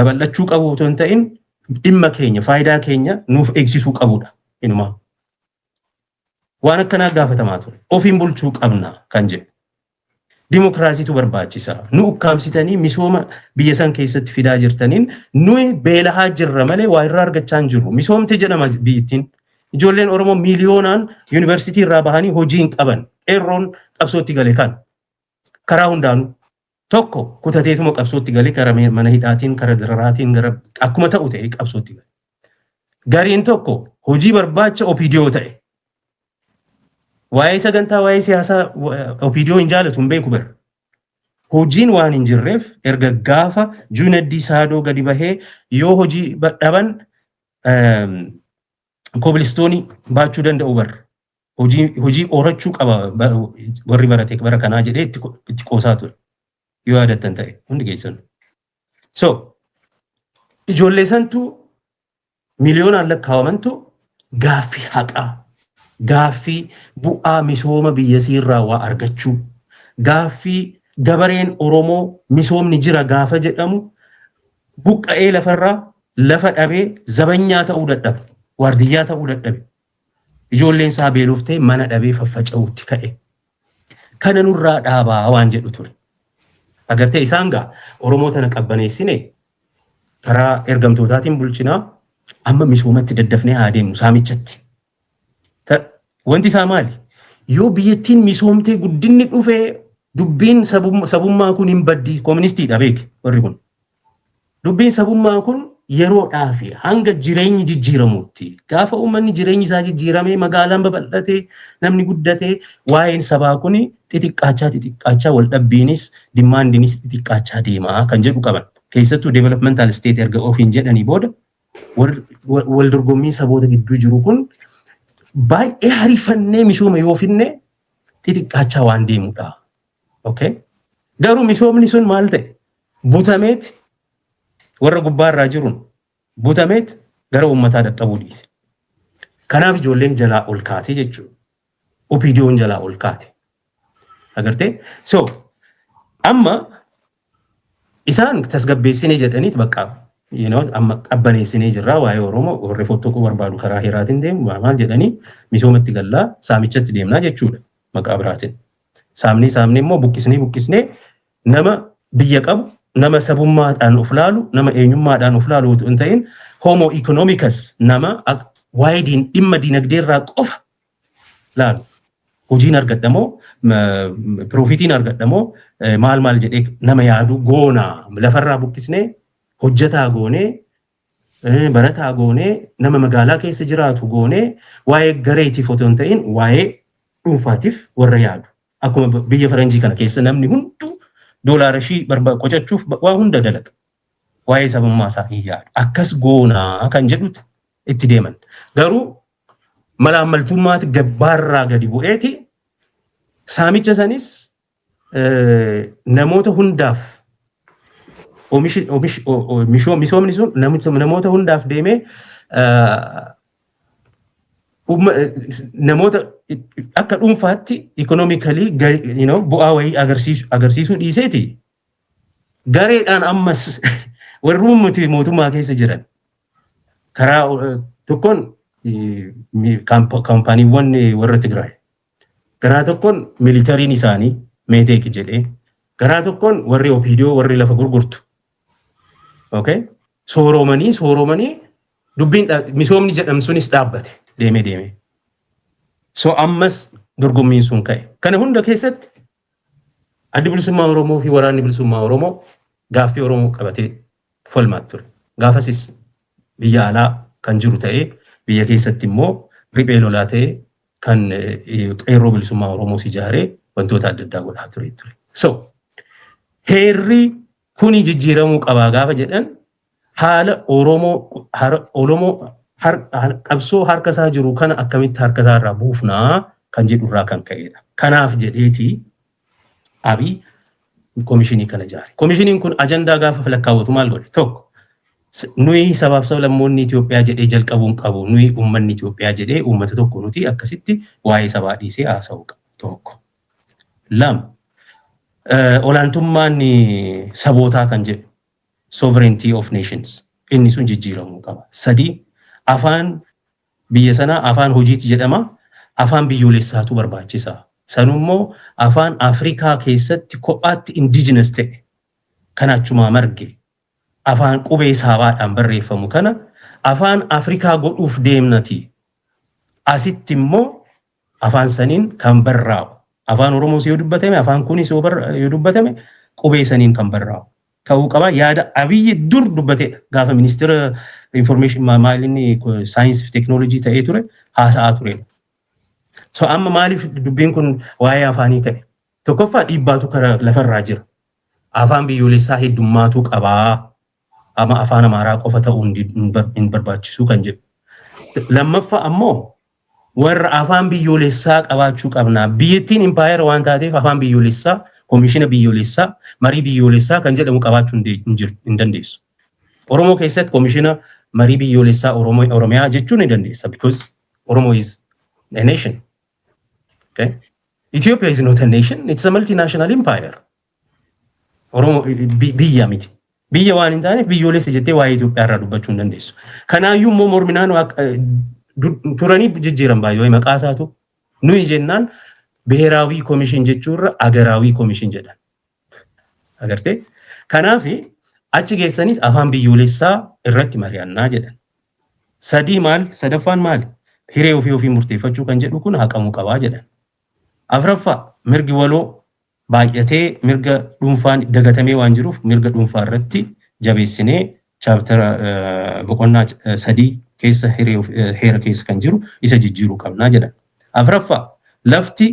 B: babal'achuu qabu otoo hin ta'in dhimma keenya, faayidaa keenya nuuf eegsisuu qabudha. Inumaa. Waan akkanaa gaafatamaa ture. Ofiin bulchuu qabna kan jedhu. Dimokiraasiitu barbaachisa. Nu ukkaamsitanii misooma biyya san keessatti fidaa jirtaniin nuyi beelahaa jirra malee waa irraa argachaa hin jirru. Misoomte jedhama biyyattiin. Ijoolleen Oromoo miiliyoonaan yuunivarsiitii irraa bahanii hojii hin qaban. Qeerroon qabsootti gale kan. Karaa hundaanuu. Tokko kutateetuma qabsootti gale, karaa mana hidhaatiin, karaa dararaatiin, gara akkuma ta'u ta'e qabsootti gale. Gariin tokko hojii barbaacha OPDO ta'e. Waa'ee sagantaa, waa'ee siyaasaa OPDO hin jaalatu, hin beeku bara. Hojiin waan hin jirreef erga gaafa Juunaddii Saadoo gadi bahee yoo hojii dhaban kobilistoonii baachuu danda'u bara. Hojii horachuu qaba warri barate bara kanaa jedhee itti qoosaa ture. Yoo yaadattan ta'e hundi keessan. So ijoollee santu miliyoonaan lakkaa'amantu gaaffii haqaa, gaaffii bu'aa misooma biyyasiirraa waa argachuu, gaaffii gabareen Oromoo misoomni jira gaafa jedhamu buqqa'ee lafarraa lafa dhabee zabanyaa ta'uu dadhabe, waardiyyaa ta'uu dadhabe. Ijoolleen isaa beeloftee mana dhabee faffaca'uutti ka'e. Kana nurraa dhaabaa waan jedhu ture. Agartee, isaan gaa Oromoo tana qabbaneessine, karaa ergamtootaatiin bulchinaa, amma misoomatti daddafnee haa deemnu, saamichatti. Wanti isaa maali? Yoo biyyattiin misoomtee guddinni dhufee dubbiin sabummaa kun hin baddi, kooministiidha beeke warri kun. Dubbiin sabummaa kun Yeroodhaa fi hanga jireenyi jijjiiramutti, gaafa uummanni jireenyi isaa jijjiiramee, magaalaan babal'atee, namni guddatee, waa'een sabaa kun xixiqqaachaa xixiqqaachaa, wal dhabbiinis demandiinis xixiqqaachaa deemaa kan jedhu qaban. Keessattuu developmental state erga ofiin jedhanii booda wal dorgommii saboota gidduu jiru kun baay'ee harifannee misooma yoo finne xixiqqaachaa waan deemudha. Okay? Garuu misoomni sun maal ta'e? Butameet warra gubbaarraa jiruun butameet gara uummataa dhaqqabuu dhiise. Kanaaf ijoolleen jalaa ol kaate jechuudha. OPDO'n jalaa ol kaate. Agartee? So amma isaan tasgabbeessinee jedhaniit bakka amma qabbaneessinee jirraa, waa'ee Oromoo warri fottooquu barbaadu karaa heeraatiin deemu maal jedhanii misoomatti gallaa, saamichatti deemnaa jechuudha maqaa biraatiin. Saamnee saamnee immoo buqqisnee buqqisnee nama biyya qabu, nama sabummaadhaan of laalu, nama eenyummaadhaan of laalu otoo hin ta'in, homo economicus, nama waa'ee dhimma diinagdee irraa qofa laalu. Hojiin argadhamoo, profitiin argadhamoo, maal maal jedhee nama yaadu goonaa, lafarraa buqqisnee hojjetaa goonee, barataa goonee, nama magaalaa keessa jiraatu goonee, waa'ee gareetiif otoo hin ta'in waa'ee dhuunfaatiif warra yaadu. Akkuma biyya faranjii kana keessa namni hunduu doolaara ishii qocachuuf waa hunda dalaga. Waa'ee sabummaa isaa hin yaadu. Akkas goonaa kan jedhutu itti deeman. Garuu malaammaltummaati gabbaarraa gadi bu'eeti saamicha sanis namoota hundaaf misoomni sun namoota hundaaf deemee namoota akka dhuunfaatti economically bu'aa wayii agarsiisuu dhiiseeti. Gareedhaan ammas warri mootummaa keessa jiran karaa tokkoon kaampaaniiwwan warra Tigraay, karaa tokkoon militariin isaanii METEC jedhee, karaa tokkoon warri OPDO warri lafa gurgurtu. Okay? Sooromanii sooromanii dubbiin misoomni jedhamu sunis dhaabbate deemee deemee. So ammas dorgommiin sun ka'e. Kana hunda keessatti Addi Bilisummaa Oromoo fi Waraanni Bilisummaa Oromoo gaaffii Oromoo qabatee falmaa ture. Gaafasis biyya alaa kan jiru ta'ee, biyya keessatti immoo riphee lolaa ta'ee kan Qeerroo Bilisummaa Oromoos ijaaree wantoota adda addaa godhaa ture ture. So heerri kuni jijjiiramuu qabaa gaafa jedhan, haala Oromoo qabsoo harka isaa jiru kana akkamitti harka isaa irraa buufnaa kan jedhu irraa kan ka'edha. Kanaaf jedheeti Abiy komishinii kana ijaare. Komishiniin kun ajandaa gaafa lakkaawwatu maal godhe? Tokko, nuyi sabaaf sablammoonni Itoophiyaa jedhee jalqabuun qabu. Nuyi uummanni Itoophiyaa jedhee uummata tokko nuti akkasitti waa'ee sabaa dhiisee haasa'uu qaba. Tokko. Lama, olaantummaan sabootaa kan jedhu, sovereignty of nations, inni sun jijjiiramuu qaba. Sadi, afaan biyya sanaa afaan hojiiti jedhama. Afaan biyyoolessaatu barbaachisa. Sanummoo afaan Afrikaa keessatti kophaatti indigenous ta'e kan achumaa marge, afaan qubee saabaadhaan barreeffamu kana afaan Afrikaa godhuuf deemnati. Asitti immoo afaan saniin kan barraa'u. Afaan Oromoos yoo dubbatame, afaan kunis yoo dubbatame, qubee saniin kan barraa'u ta'uu qaba. Yaada Abiyyi dur dubbatedha. Gaafa ministeera information maalinni saayinsii fi teekinooloojii ta'ee ture haasa'aa turedha. So amma maaliif dubbiin kun waa'ee afaanii ka'e? Tokkoffaa, dhiibbaatu karaa lafarraa jira. Afaan biyyoolessaa heddummaatu qabaa. Amma afaan Amaaraa qofa ta'uu hin barbaachisu kan jedhu. Lammaffaa ammoo warra afaan biyyoolessaa qabaachuu qabna. Biyyattiin impaayera waan taateef afaan biyyoolessaa, koomishina biyyoolessaa, marii biyyoolessaa kan jedhamu qabaachuu hin dandeessu. Oromoo keessatti koomishina marii biyyoolessaa Oromiyaa jechuun ni dandeessa because Oromo is a nation. Okay? Ethiopia is not a nation, it's a multinational empire. Oromoo biyya miti. Biyya waan hin taaneef biyyoolessa jettee waa'ee Itoophiyaa irraa dubbachuu hin dandeessu. Kanaayyuu immoo morminaan turanii jijjiiran baay'ee maqaa isaatu nuyi jennaan ብሔራዊ ኮሚሽን jechuurra አገራዊ ኮሚሽን jedhan. Agartee? Kanaaf achi geessaniit afaan biyyoolessaa irratti mari'annaa jedhan. Sadii maal? Sadaffaan maali? Hiree ofii ofii murteeffachuu kan jedhu kun haqamuu qabaa jedhan. Afraffaa, mirgi waloo baay'atee mirga dhuunfaan dagatamee waan jiruuf mirga dhuunfaa irratti jabeessinee Chapter boqonnaa 3 keessa, heera keessa kan jiru isa jijjiiruu qabnaa jedhan. Afuraffaa, lafti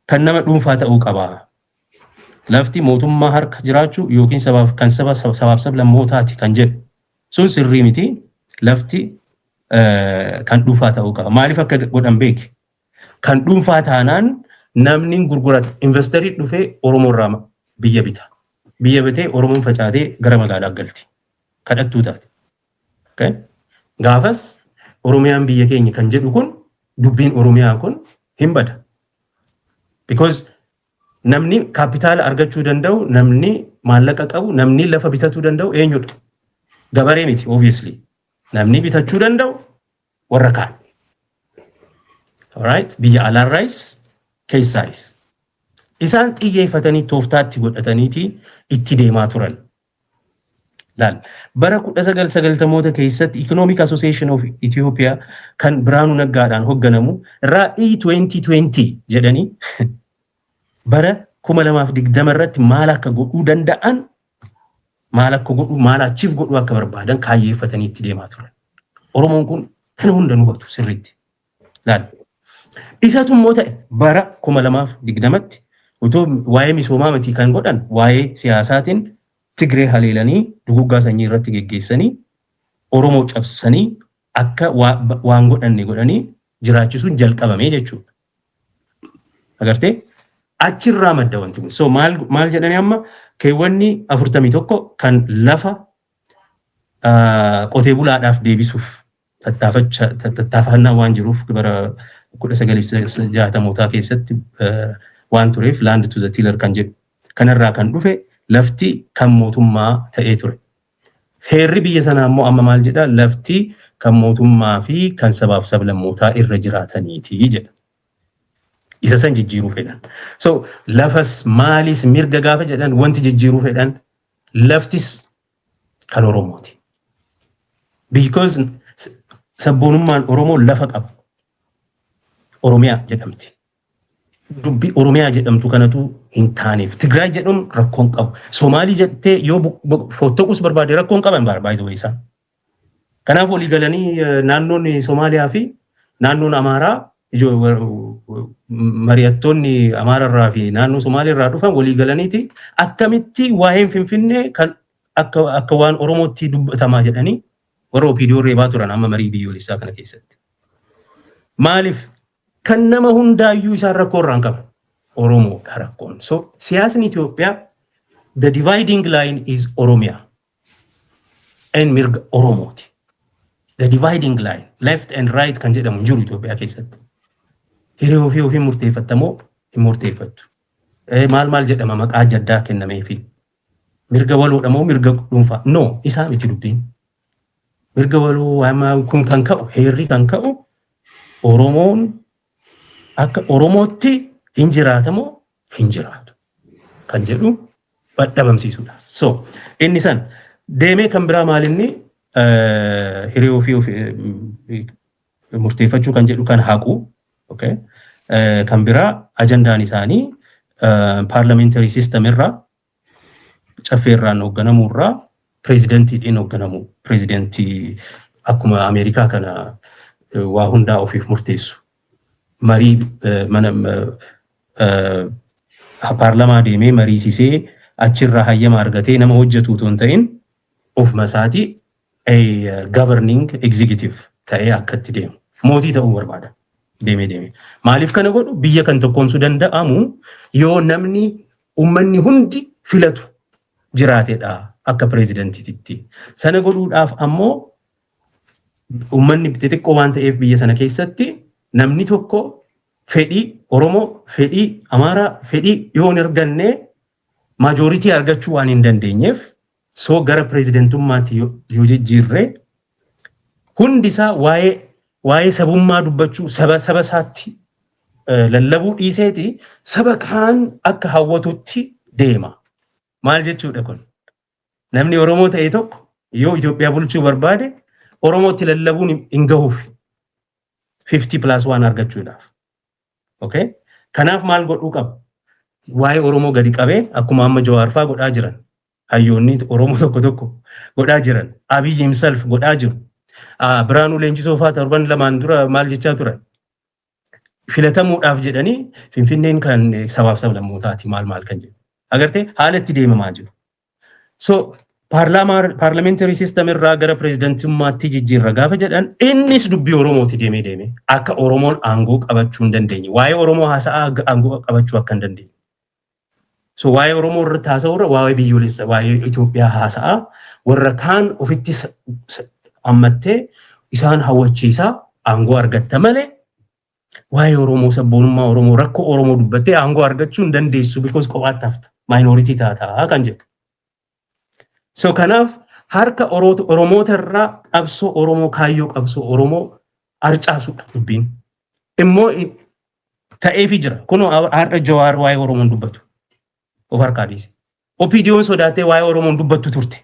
B: kan nama dhuunfaa ta'uu qaba. Lafti mootummaa harka jiraachuu yookiin sabaaf kan saba sabaaf sablammootaati kan jedhu sun sirrii miti. Lafti kan dhuunfaa ta'uu qaba. Maaliif akka godhan beeki? Kan dhuunfaa taanaan namni gurgurata, investor dhufee Oromoo irraa biyya bita. Biyya bitee Oromoon facaatee gara magaalaa galti. Kadhattuu taate. Gaafas Oromiyaan biyya keenya kan jedhu kun, dubbiin Oromiyaa kun hin bada. Because namni kaapitaala argachuu danda'u, namni maallaqa qabu, namni lafa bitatuu danda'u eenyudha? Gabaree miti, obviously. Namni bitachuu danda'u warra kaan. Alright? Biyya alaarraayis keessaayis. Isaan xiyyeeffatanii tooftaatti godhataniiti itti deemaa turan. Laal, bara 1990moota keessatti Economic Association of Ethiopia kan Biraanuu Naggaadhaan hoogganamu Raa'ii 2020 jedhanii bara 2020 irratti maal akka godhuu danda'an, maal akka godhuu, maal achiif godhuu akka barbaadan kaayyeeffatanii itti deemaa turan. Oromoon kun kana hunda nu hubatu sirriitti. Laal. Isatu immoo ta'e, bara 2020tti utuu waa'ee misoomaa miti kan godhan, waa'ee siyaasaatiin Tigree haleelanii, duguggaa sanyii irratti geggeessanii, Oromoo cabsanii akka waan godhanne godhanii jiraachisuun jalqabame jechuudha. Agartee, achirraa madda wanti kun. So maal maal jedhanii, amma keewwanni 41 kan lafa qotee bulaadhaaf deebisuuf tattaafannaa waan jiruuf, bara 1960mootaa keessatti waan tureef, land to the tiller kan jedhu kanarraa kan dhufe lafti kan mootummaa ta'ee ture. Heerri biyya sanaa immoo amma maal jedhaa? Lafti kan mootummaa fi kan sabaaf sablammootaa irra jiraataniiti jedha. Isa san jijjiiruu fedhan. So lafas maalis mirga gaafa jedhan, wanti jijjiiruu fedhan laftis kan Oromooti. Because sabboonummaan Oromoo lafa qaba. Oromiyaa jedhamti. Dubbii Oromiyaa jedhamtu kanatu hin taaneef. Tigraay jedhamu rakkoon qabu. Somaalii jettee yoo fottoquus barbaade rakkoon qaban baay'ee isaan. Kanaaf walii galanii naannoon Somaaliyaa fi naannoon Amaaraa, mari'attoonni Amaararraa fi naannoo Somaaliirraa dhufan walii galaniiti akkamitti waa'een Finfinnee kan akka waan Oromootti dubbatamaa jedhanii warra OPDO reebaa turan amma marii biyyoolessaa kana keessatti. Maaliif kan nama hundaayyuu isaan rakkoo irraa hin qaban? Oromoodha rakkoon. So siyaasni Itoophiyaa, the dividing line is Oromiyaa and mirga Oromooti. The dividing line, left and right kan jedhamu hin jiru Itoophiyaa keessatti. Hiree ofii ofii murteeffattamoo hin murteeffattu? Maal maal jedhama maqaa adda kennameefi? Mirga waloodha moo mirga dhuunfaa? No, isaa miti dubbiin. Mirga waloo kun kan ka'u, heerri kan ka'u, Oromoon akka Oromootti hin jiraatamoo hin jiraatu kan jedhu dhabamsiisuudhaaf. So inni san deemee kan biraa maalinni, hiree ofii ofii murteeffachuu kan jedhu kan haqu, okay. Kan biraa ajandaan isaanii parliamentary system irraa, caffeerraan hoogganamuu irraa pireezidentiidhaan hoogganamuu, pireezidentii akkuma Ameerikaa kana waa hundaa ofiif murteessu, marii mana paarlamaa deemee mariisisee achirraa hayyama argatee nama hojjetu otoo hin ta'in, ofuma isaatii governing executive ta'ee akka itti deemu. Mootii ta'uu barbaada. Deemee deemee. Maaliif kana godhu? Biyya kan tokkoomsuu danda'amu yoo namni uummanni hundi filatu jiraatedha akka pireezidentiitti. Sana godhuudhaaf ammoo uummanni xixiqqoo waan ta'eef, biyya sana keessatti namni tokko fedhii Oromoo, fedhii Amaaraa, fedhii yoo hin arganne majority argachuu waan hin dandeenyeef, so gara pireezidentummaatti yoo jijjiirre, hundi isaa waa'ee sabummaa dubbachuu, saba saba isaatti lallabuu dhiiseeti saba kaan akka hawwatutti deema. Maal jechuudha kun? Namni Oromoo ta'e tokko yoo Itoophiyaa bulchuu barbaade Oromootti lallabuun hin gahuuf 50 plus 1 argachuudhaaf. Okay? Kanaaf maal godhuu qaba? Waa'ee Oromoo gadi qabee akkuma amma Jawaar fa'aa godhaa jiran. Hayyoonni Oromoo tokko tokko godhaa jiran. Abiyyi himself godhaa jiru. Biraanuu Leenjisoo fa'aa torban 2n dura maal jechaa turan? Filatamuudhaaf jedhanii Finfinneen kan sabaaf sablammootaati maal maal kan jedhu. Agartee, haala itti deemamaa jiru. So parliamentary system irraa gara pirezidantummaatti jijjiirra gaafa jedhan, innis dubbii Oromooti deemee deemee akka Oromoon aangoo qabachuu hin dandeenye. Waa'ee Oromoo haasa'aa aangoo qabachuu akka hin dandeenye. So waa'ee Oromoo irratti haasa'u irra waa'ee biyyoolessa, waa'ee Itoophiyaa haasa'aa, warra kaan ofitti hammattee isaan hawwachiisaa aangoo argatta malee, waa'ee Oromoo, sabboonummaa Oromoo, rakkoo Oromoo dubbattee aangoo argachuu hin dandeessu, because kophaatti hafta, minority taataa kan jedhu. So kanaaf harka Oromoota irraa qabsoo Oromoo, kaayyoo qabsoo Oromoo harcaasudha dubbiin. Immoo ta'eefii jira. Kunoo har'a Jawaar waa'ee Oromoon dubbatu. Of harkaa dhiise. OPDO'n sodaatee waa'ee Oromoon dubbattu turte.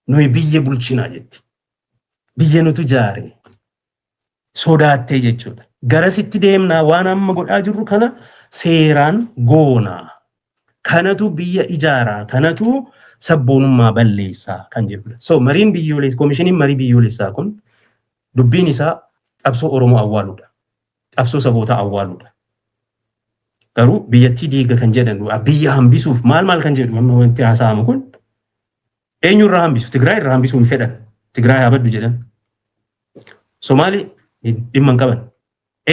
B: Nuyi biyya bulchinaa jetti. Biyya nutu jaare. Sodaattee jechuudha. Garasitti deemnaa, waan amma godhaa jirru kana seeraan goonaa. Kanatu biyya ijaaraa. Kanatu sabboonummaa balleessaa kan jedhudha. So mariin biyyoolessaa, koomishiniin marii biyyoolessaa kun dubbiin isaa qabsoo Oromoo awwaaluudha. Qabsoo sabootaa awwaaluudha. Garuu biyyattii diiga kan jedhan, biyya hambisuuf maal maal kan jedhu, amma wanti haasa'amu kun eenyurraa hambisu? Tigraay irraa hambisuu hin fedhan. Tigraay haa baddu jedhan. Somaali dhimma hin qaban.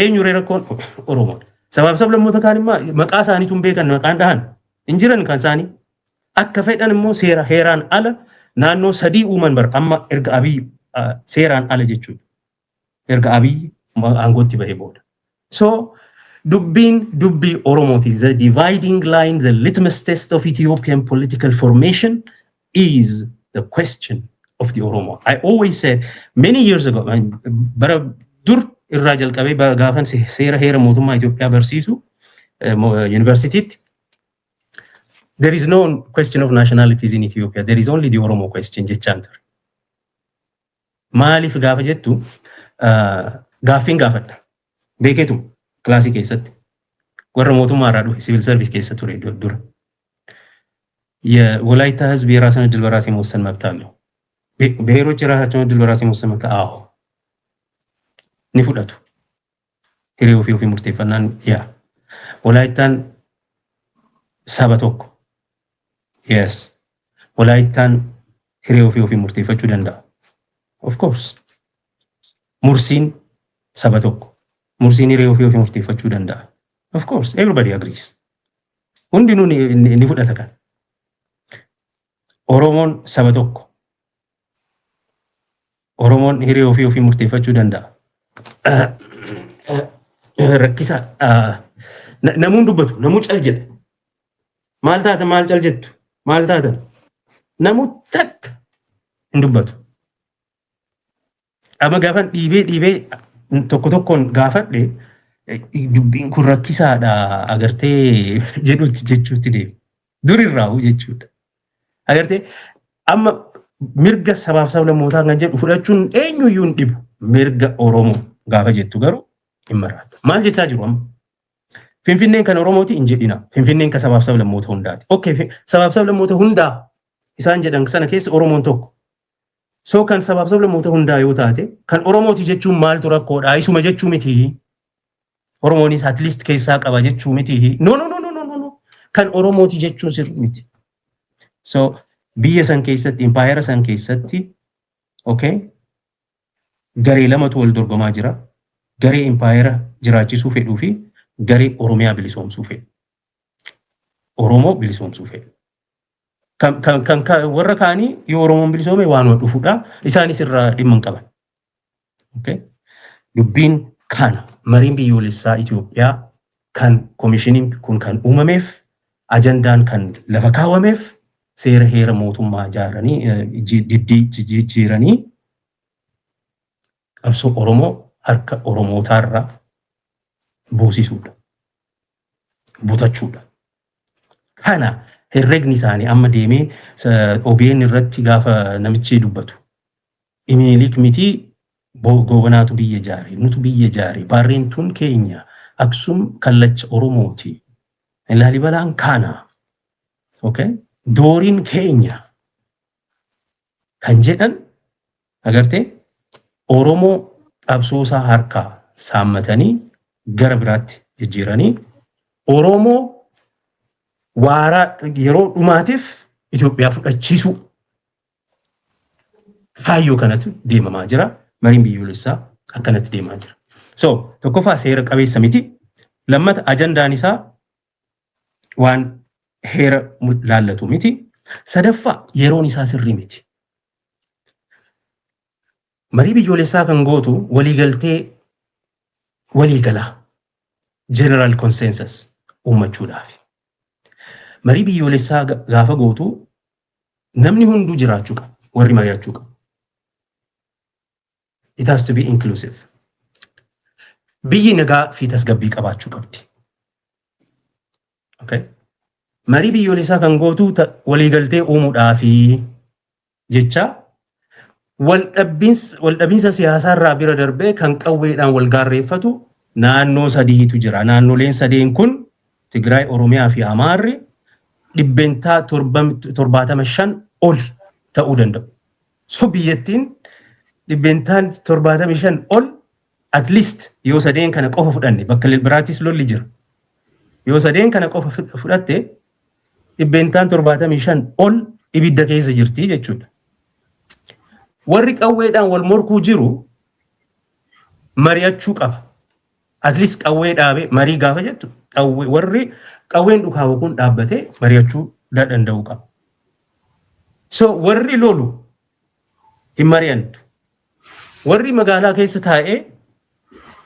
B: Eenyuree rakkoon? Oromoodha. Sabaaf sablammoota kaan immoo maqaa isaaniitu hin beekan, maqaan dhahan hin jiran kan isaanii. Akka fedhan immoo seera heeraan ala naannoo sadii uuman bar amma erga Abiy, seeraan ala jechuudha. Erga Abiy aangootti bahee booda. So dubbiin dubbii Oromooti. The dividing line, the litmus test of Ethiopian political formation is the question of the Oromo. I always said many years ago, bara dur irraa jalqabee gaafan seera heera mootummaa Itoophiyaa barsiisu yuunivarsiitiitti, there is no question of nationalities in Ethiopia. There is only the Oromo question jechaan ture. Maaliif gaafa jettu, gaaffiin gaafadha. Beekeetu kilaasii keessatti. Warra mootummaa irraa dhufe, civil service keessa ture dura. የወላይታ ህዝብ የራስን እድል በራስ የመወሰን መብት አለው። ብሔሮች የራሳቸውን እድል በራስ የመወሰን መብት፣ አዎ፣ ni fudhatu. Hiree ofii ofii murteeffannaan yaa. Walaayittaan saba tokko. Yes. Walaayittaan hiree ofii ofii murteeffachuu danda'a. Of course. Mursiin saba tokko. Mursiin hiree ofii ofii murteeffachuu danda'a. Of course. Everybody agrees. Hundinuu ni fudhata kan. Oromoon saba tokko. Oromoon hiree ofii ofii murteeffachuu danda'a. Rakkisaa. Namuun dubbatu, namuu cal jedha. Maal taata, maal cal jettu, maal taatan? Namuu takka hin dubbatu. Amma gaafan dhiibee dhiibee tokko tokkoon gaafadhe, dubbiin kun rakkisaadha agartee jedhutti jechuutti deema. Durirraa jechuudha. Agartee, amma mirga sabaaf sablammootaa kan jedhu fudhachuun eenyuyyuu hin dhibu. Mirga Oromoo gaafa jettu garuu hin maraata. Maal jechaa jiru amma? Finfinneen kan Oromooti hin jedhina. Finfinneen kan sabaaf sablammoota hundaati. Okay, sabaaf sablammoota hundaa isaan jedhan sana keessa Oromoon tokko. So kan sabaaf sablammoota hundaa yoo taate, kan Oromooti jechuun maaltu rakkoodha? Isuma jechuu miti. Oromoonis at least keessaa qaba jechuu miti. No, no, no, no, no, no. Kan Oromooti jechuun sirrii miti. So biyya san keessatti, impaayera san keessatti, okay, garee lamatu wal dorgomaa jira. Garee impaayera jiraachisuu fedhuu fi garee Oromiyaa bilisoomsuu fedhu. Oromoo bilisoomsuu fedhu. Kan warra kaanii yoo Oromoon bilisoome waanuma dhufuudha. Isaanis irraa dhimma hin qaban. Okay? Dubbiin kana, mariin biyyoolessaa Itoophiyaa kan koomishiniin kun kan uumameef, ajandaan kan lafa kaawwameef, seera heera mootummaa ijaaranii jijjiiranii qabsoo Oromoo harka Oromootaarraa buusisuudha. Butachuudha. Kana herregni isaanii amma deemee OBN irratti gaafa namichi dubbatu. Minilik miti, Goobanaatu biyya ijaare, nutu biyya ijaare, Baarreentuun keenya, Aksum kallacha Oromooti. Laalibalaan kana. Okay? Dooriin keenya. Kan jedhan agartee, Oromoo qabsoosaa harkaa saammatanii gara biraatti jijjiiranii, Oromoo waaraa yeroo dhumaatiif Itoophiyaa fudhachiisuu, kaayyoo kanatu deemamaa jira. Mariin biyyoolessaa akkanatti deemaa jira. So tokkoffaa, seera qabeessa miti. Lammata, ajandaan isaa waan heera laallatu miti. Sadaffaa, yeroon isaa sirrii miti. Marii biyyoolessaa kan gootu waliigaltee waliigalaa, general consensus uummachuudhaaf. Marii biyyoolessaa gaafa gootu namni hunduu jiraachuu qaba. Warri mari'achuu qaba. It has to be inclusive. Biyyi nagaa fi tasgabbii qabaachuu qabdi. Okay. Marii biyyoolessaa kan gootu waliigaltee uumuudhaafi jecha waldhabinsa siyaasaa irraa bira darbee kan qawweedhaan wal gaarreeffatu naannoo sadiitu jira. Naannoleen sadeen kun, Tigraay, Oromiyaa fi Amaarri, 75% ol ta'uu danda'u. So biyyattiin 75% ol at least yoo sadeen kana qofa fudhanne, bakka biraattis lolli jira. Yoo sadeen kana qofa fudhatte, 75% ol ibidda keessa jirti jechuudha. Warri qawweedhaan wal morkuu jiru mari'achuu qaba. At least qawwee dhaabee, marii gaafa jettu, qawwee warri qawween dhukaawu kun dhaabbatee mari'achuu danda'uu qaba. So warri lolu hin mari'antu. Warri magaalaa keessa taa'ee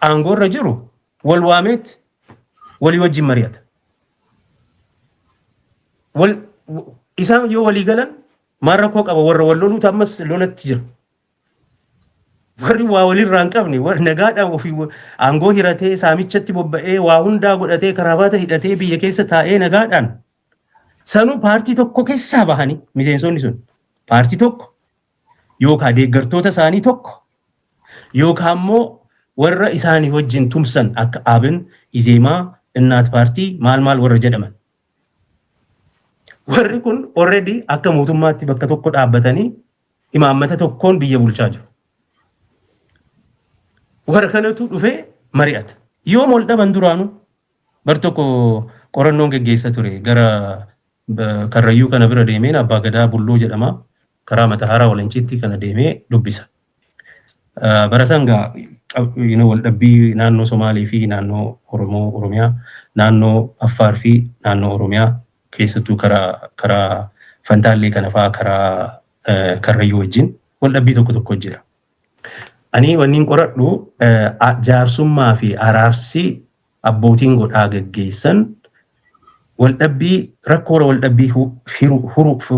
B: aangoorra jiru wal waameet walii wajjin mari'ata. Wal isaan yoo walii galan maal rakkoo qaba? Warra wal loluutu ammas lolatti jira. Warri waa walirraa hin qabne, warri nagaadhaan ofii aangoo hiratee, saamichatti bobba'ee, waa hundaa godhatee, karaabaata hidhatee, biyya keessa taa'ee nagaadhaan, sanuu paartii tokko keessaa bahanii, miseensonni sun paartii tokko yookaan deeggartoota isaanii tokko yookaan immoo warra isaanii wajjin tumsan akka Abin, Izeemaa, Innaat Paartii maal maal warra jedhaman. Warri kun already akka mootummaatti bakka tokko dhaabbatanii imaammata tokkoon biyya bulchaa jiru. Warra kanatu dhufee mari'ata. Yoom ol dhaban duraanuu? Bar tokko qorannoon geggeessa ture, gara Karrayyuu kana bira deemeen, Abbaa Gadaa Bulloo jedhama. Karaa Mataharaa Walanciitti kana deemee dubbisa. Bara sangaa wal dhabbii naannoo Somaalii fi naannoo Oromoo Oromiyaa, naannoo Affaar fi naannoo Oromiyaa, keessattuu karaa Fantaallee kana fa'aa, karaa Karrayyuu wajjin wal dhabbii tokko tokko jira. Ani wanni qoradhu jaarsummaa fi araarsi abbootiin godhaa geggeessan waldhabbii, rakkoo waldhabbii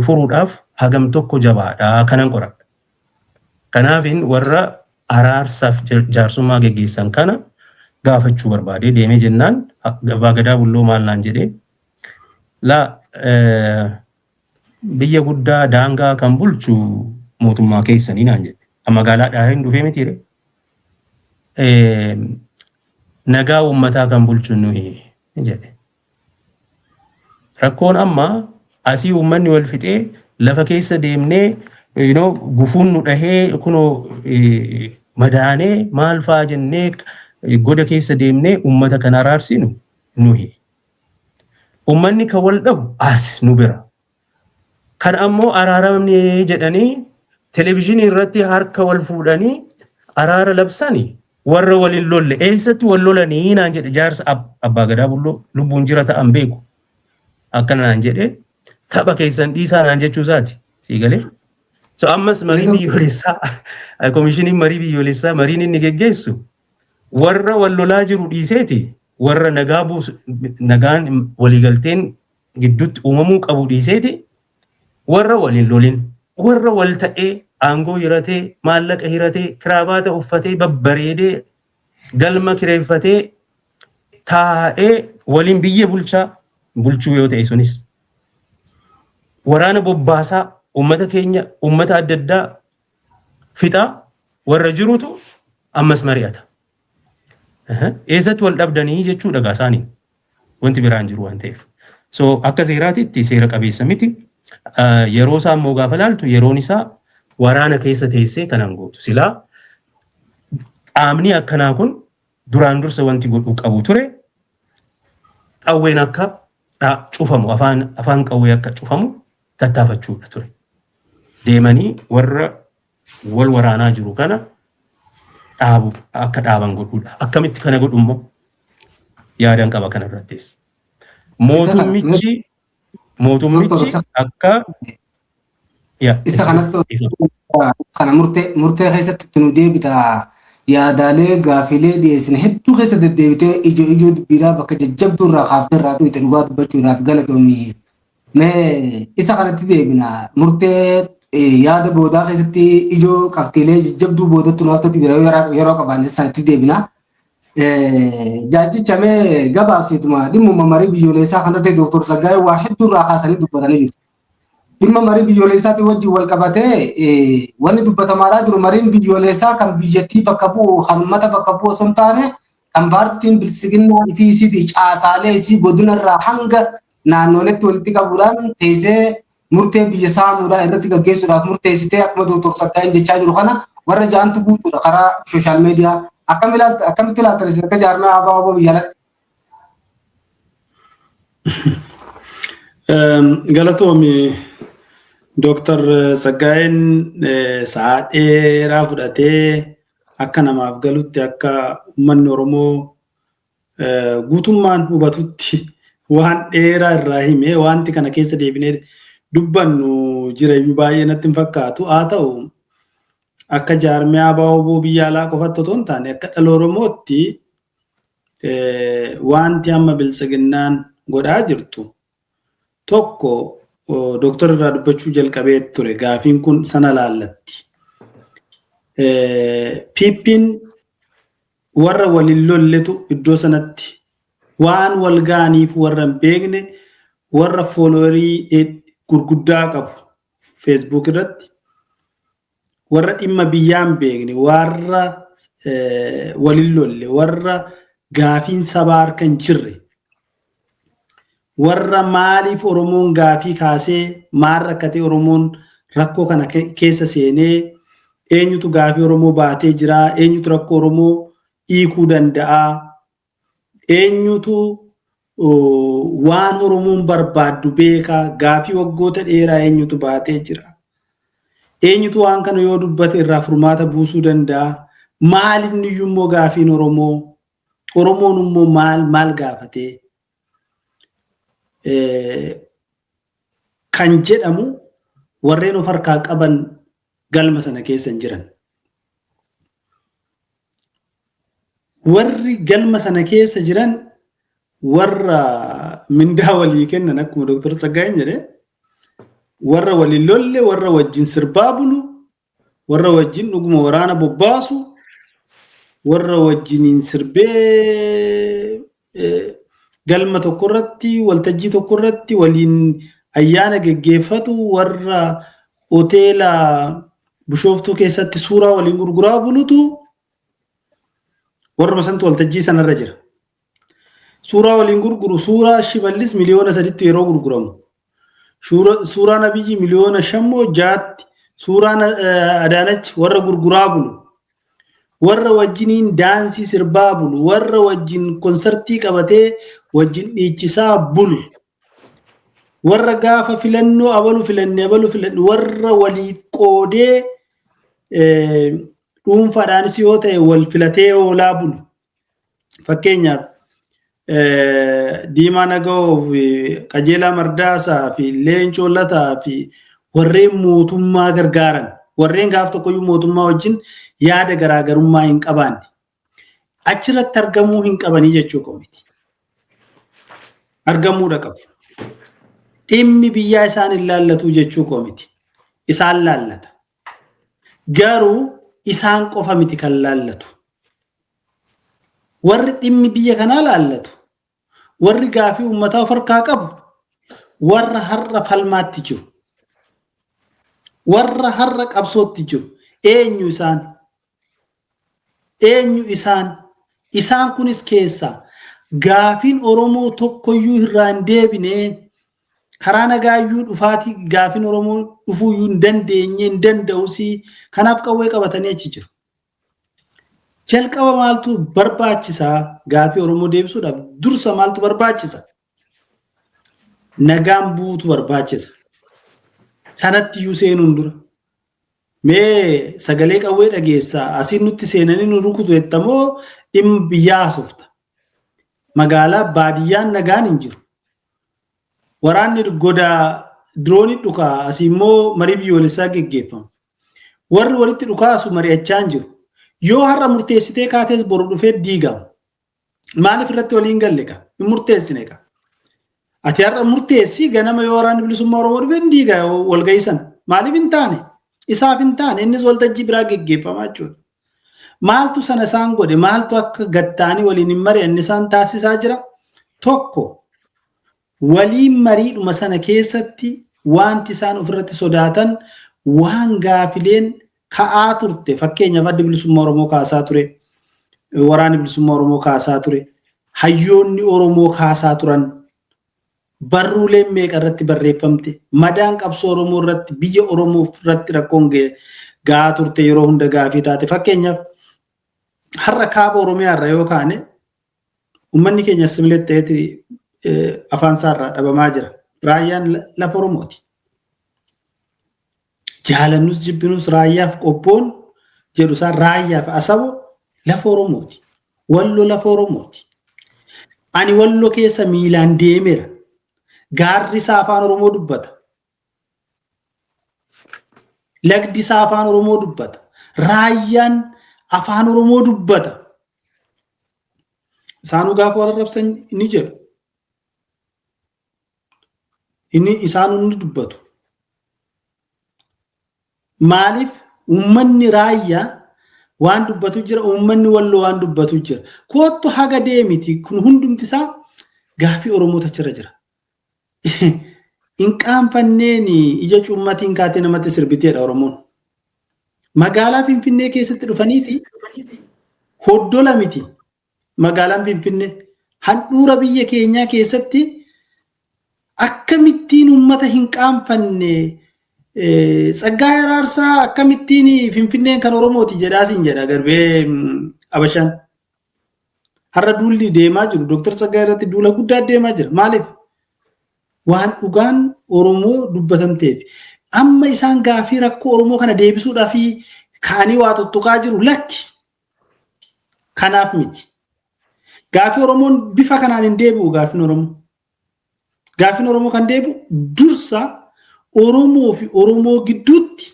B: furuudhaaf hagam tokko jabaadha kanan qoradha. Kanaafin warra araarsaaf jaarsummaa geggeessan kana gaafachuu barbaade. Deemee jennaan Abbaa Gadaa Bulloo maal naan jedhee, laa, biyya guddaa daangaa kan bulchu mootummaa keessanii naan jedhe. Magaalaa Dhaariin dhufee mitiire. Nagaa uummataa kan bulchu nuyi jedhe. Rakkoon amma asii uummanni wal fixee, lafa keessa deemnee gufuun nu dhahee, kunoo madaanee maal faa jennee goda keessa deemnee uummata kana araarsinu nuyi. Uummanni kan wal dhabu as nu bira. Kan ammoo araaramne jedhanii televezyiinii irratti harka wal fuudhanii araara labsanii warra waliin lolle eessatti wal lolanii naan jedhe. Jaarsa Abbaa Gadaa Bulloo lubbuun jira ta'an beeku. Akkana naan jedhe, tapha keessan dhiisaa naan jechuu isaati. Sii galee? So ammas marii biyyoolessaa, komishiniin marii biyyoolessaa mariin inni geggeessu warra wal lolaa jiru dhiiseeti, warra nagaa buusu, nagaan waliigalteen gidduutti uumamuu qabu dhiiseeti, warra waliin lolin, warra wal ta'ee aangoo hiratee, maallaqa hiratee, kiraabaata uffatee, babbareedee, galma kireeffatee taa'ee waliin biyya bulchaa, bulchuu yoo ta'e sunis waraana bobbaasaa, uummata keenya, uummata adda addaa fixaa warra jirutu ammas mari'ata. Eessatti wal dhabdanii jechuudha gaasaanii, wanti biraan jiru waan ta'eef. So akka seeraatitti seera qabeessa miti. Yeroo isaa immoo gaafa laaltu, yeroon isaa Waraana keessa teessee kanan gootu. Silaa qaamni akkanaa kun duraan dursa wanti godhuu qabu ture qawween akka cufamu, afaan qawwee akka cufamu tattaafachuudha ture. Deemanii warra wal waraanaa jiru kana dhaabu, akka dhaaban godhuudha. Akkamitti kana godhu immoo yaadan qaba kanarrattis. Mootummichi akka
A: Isa kanatti kana murtee keessatti itti nu deebita, yaadaalee gaafilee dhiyeessine hedduu keessa deddeebitee ijoo ijoo dubbiidhaa bakka jajjabduu irraa kaaftee irraa tuqxe, dhugaa dubbachuudhaaf galatoomi. Mee isa kanatti deebina, murtee yaada boodaa keessatti ijoo qabxiilee jajjabduu boodatti nu haftatti bira yeroo qabaanne sanatti deebina. Jaalchicha, mee gabaabsiituma dhimmuma marii biyyoolessaa kanatti Dooktor Tsaggaayee waa hedduu irraa kaasanii dubbatanii jiru. Dhimma marii biyyoolessaatiin wajjin wal qabatee wanni dubbatamaadhaa jiru, mariin biyyoolessaa kan biyyattii bakka bu'u, kan uummata bakka bu'u osoo hin taane, kan paartiin bilisiginnaa fi isiitii caasaalee isii godinarraa hanga naannoletti walitti qabuudhaan teessee murtee biyya saamuudhaa irratti gaggeessuudhaaf murteessitee, akkuma Dooktor Tsaggaayeen jechaa jiru kana warra ja'antu guutuudha karaa social media. Akkam ilaalta, akkamitti ilaaltan isin akka jaarmaa ABO biyya alatti?
C: Galatoomi. Dooktar Tsaggaayeen sa'aa dheeraa fudhatee akka namaaf galutti, akka uummanni Oromoo guutummaan hubatutti waan dheeraa irraa hime. Wanti kana keessa deebinee dubbannu jirayyuu baay'ee natti hin fakkaatu. Haa ta'u, akka jaarmiyaa ABO biyya alaa qofatti otoo hin taane, akka dhala Oromootti wanti amma biltsiginnaan godhaa jirtu tokko dooktar irraa dubbachuu jalqabee ture, gaafiin kun sana laallatti. PP'n warra waliin lolletu iddoo sanatti waan wal ga'aniif, warra hin beekne, warra followerii gurguddaa qabu Facebook irratti, warra dhimma biyyaa hin beekne, warra waliin lolle, warra gaafiin sabaa harka hin jirre, warra maaliif Oromoon gaafii kaasee, maal rakkatee Oromoon rakkoo kana keessa seenee, eenyutu gaafii Oromoo baatee jira, eenyutu rakkoo Oromoo hiikuu danda'a, eenyutu waan Oromoon barbaaddu beekaa, gaafii waggoota dheeraa eenyutu baatee jira, eenyutu waan kana yoo dubbate irraa furmaata buusuu danda'a, maal inni iyyuu immoo gaafiin Oromoo, Oromoon immoo maal maal gaafatee kan jedhamu warreen of harkaa qaban galma sana keessa hin jiran. Warri galma sana keessa jiran warra mindaa walii kennan, akkuma Dooktar Tsaggaayeen jedhe, warra waliin lolle, warra wajjin sirbaa bulu, warra wajjin dhuguma waraana bobbaasu, warra wajjiniin sirbee galma tokko irratti, waltajjii tokko irratti waliin ayyaana geggeeffatu, warra hoteela Bishooftuu keessatti suuraa waliin gurguraa bulutu, warruma santu waltajjii sanarra jira. Suuraa waliin gurguru, suuraa Shimallis miliyoona 3tti yeroo gurguramu. Suuraan Abiyyi miliyoona 5 moo 6tti, suuraan Adaanach warra gurguraa bulu. Warra wajjiniin daansii sirbaa bulu, warra wajjin konsartii qabatee wajjin dhiichisaa bulu. Warra gaafa filannoo abalu filanne, abalu filanne, warra waliif qoodee dhuunfaadhaanis yoo ta'e wal filatee oolaa bulu. Fakkeenyaaf Diimaa Naga'oo fi Qajeelaa Mardaasaa fi Leencoo Lataa fi warreen mootummaa gargaaran, warreen gaaf tokkoyyuu mootummaa wajjin yaada garaagarummaa hin qabaanne achirratti argamuu hin qabanii jechuu koo miti. Argamuudha qabu. Dhimmi biyyaa isaan hin laallatuu jechuu koo miti. Isaan laallata. Garuu isaan qofa miti kan laallatu. Warri dhimmi biyya kanaa laallatu, warri gaafii uummataa of harkaa qabu, warra har'a falmaatti jiru, warra har'a qabsootti jiru, eenyu isaan? Eenyu isaan? Isaan kunis keessaa gaafiin Oromoo tokkoyyuu irraa hin deebine. Karaa nagaayyuu dhufaatii gaafin Oromoo dhufuuyyuu hin dandeenye, hin danda'us, kanaaf qawwee qabatanii achi jiru. Jalqaba maaltu barbaachisaa gaafii Oromoo deebisuudhaaf? Dursa maaltu barbaachisa? Nagaan buutu barbaachisa. Sanatti iyyuu seenuun dura. Mee sagalee qawwee dhageessaa, asiin nutti seenanii nu rukutu jettamoo dhimma biyyaa haasofta? Magaalaa baadiyyaan nagaan hin jiru. Waraanni godaa diroonii dhukaa, asii immoo marii biyyoolessaa geggeeffama. Warri walitti dhukaasu mari'achaa hin jiru. Yoo har'a murteessitee kaatees boru dhufee diigama. Maaliif irratti waliin galle ka? Hin murteessine ka? Ati har'a murteessi, ganama yoo waraanni bilisummaa Oromoo dhufee hin diiga walgahii sana. Maaliif hin taane? Isaaf hin taane, innis waltajjii biraa geggeeffamaa jechuudha. Maaltu sana isaan godhe? Maaltu akka gattaanii waliin hin mari'anne isaan taasisaa jira? Tokko, waliin mariidhuma sana keessatti wanti isaan ofirratti sodaatan waan gaafileen ka'aa turte, fakkeenyaaf Addi Bilisummaa Oromoo kaasaa ture, Waraanni Bilisummaa Oromoo kaasaa ture, hayyoonni Oromoo kaasaa turan, barruuleen meeqa irratti barreeffamte, madaan qabsoo Oromoo irratti, biyya Oromoo irratti rakkoon ga'aa turte yeroo hunda gaafii taate. Fakkeenyaaf har'a kaaba Oromiyaa irra yoo kaane, uummanni keenya assimilate ta'eeti afaan isaarraa dhabamaa jira. Raayyaan lafa Oromooti. Jaalannus jibbinus Raayyaaf Qobboon jedhu isaan, Raayyaaf Asabo lafa Oromooti. Wallo lafa Oromooti. Ani Wallo keessa miilaan deemeera. Gaarri isaa afaan Oromoo dubbata. Lagdi isaa afaan Oromoo dubbata. Raayyaan afaan Oromoo dubbata. Isaanuu gaafa warra rabsan ni jedhu. Inni isaanuu ni dubbatu. Maaliif uummanni Raayyaa waan dubbatu jira, uummanni Walloo waan dubbatu jira. Koottu haga deemiti, kun hundumti isaa gaafii Oromoota achirra jira. Hin qaanfanneen ija cuummatiin kaatee namatti sirbiteedha Oromoon. Magaalaa Finfinnee keessatti dhufaniiti, hoddola miti magaalaan Finfinnee. Handhuura biyya keenyaa keessatti akkamittiin uummata hin qaanfanne? Tsaggaa Heraarsaa akkamittiin Finfinneen kan Oromooti jedhaa siin jedha garbee Abashaan. Har'a duulli deemaa jiru Dooktar Tsaggaa irratti duula guddaa deemaa jira. Maaliif? Waan dhugaan Oromoo dubbatamteef. Amma isaan gaafii rakkoo Oromoo kana deebisuudhaaf ka'anii waa tuttuqaa jiru, lakki. Kanaaf miti. Gaafii Oromoon bifa kanaan hin deebi'u gaafiin Oromoo. Gaafiin Oromoo kan deebi'u dursa Oromoo fi Oromoo gidduutti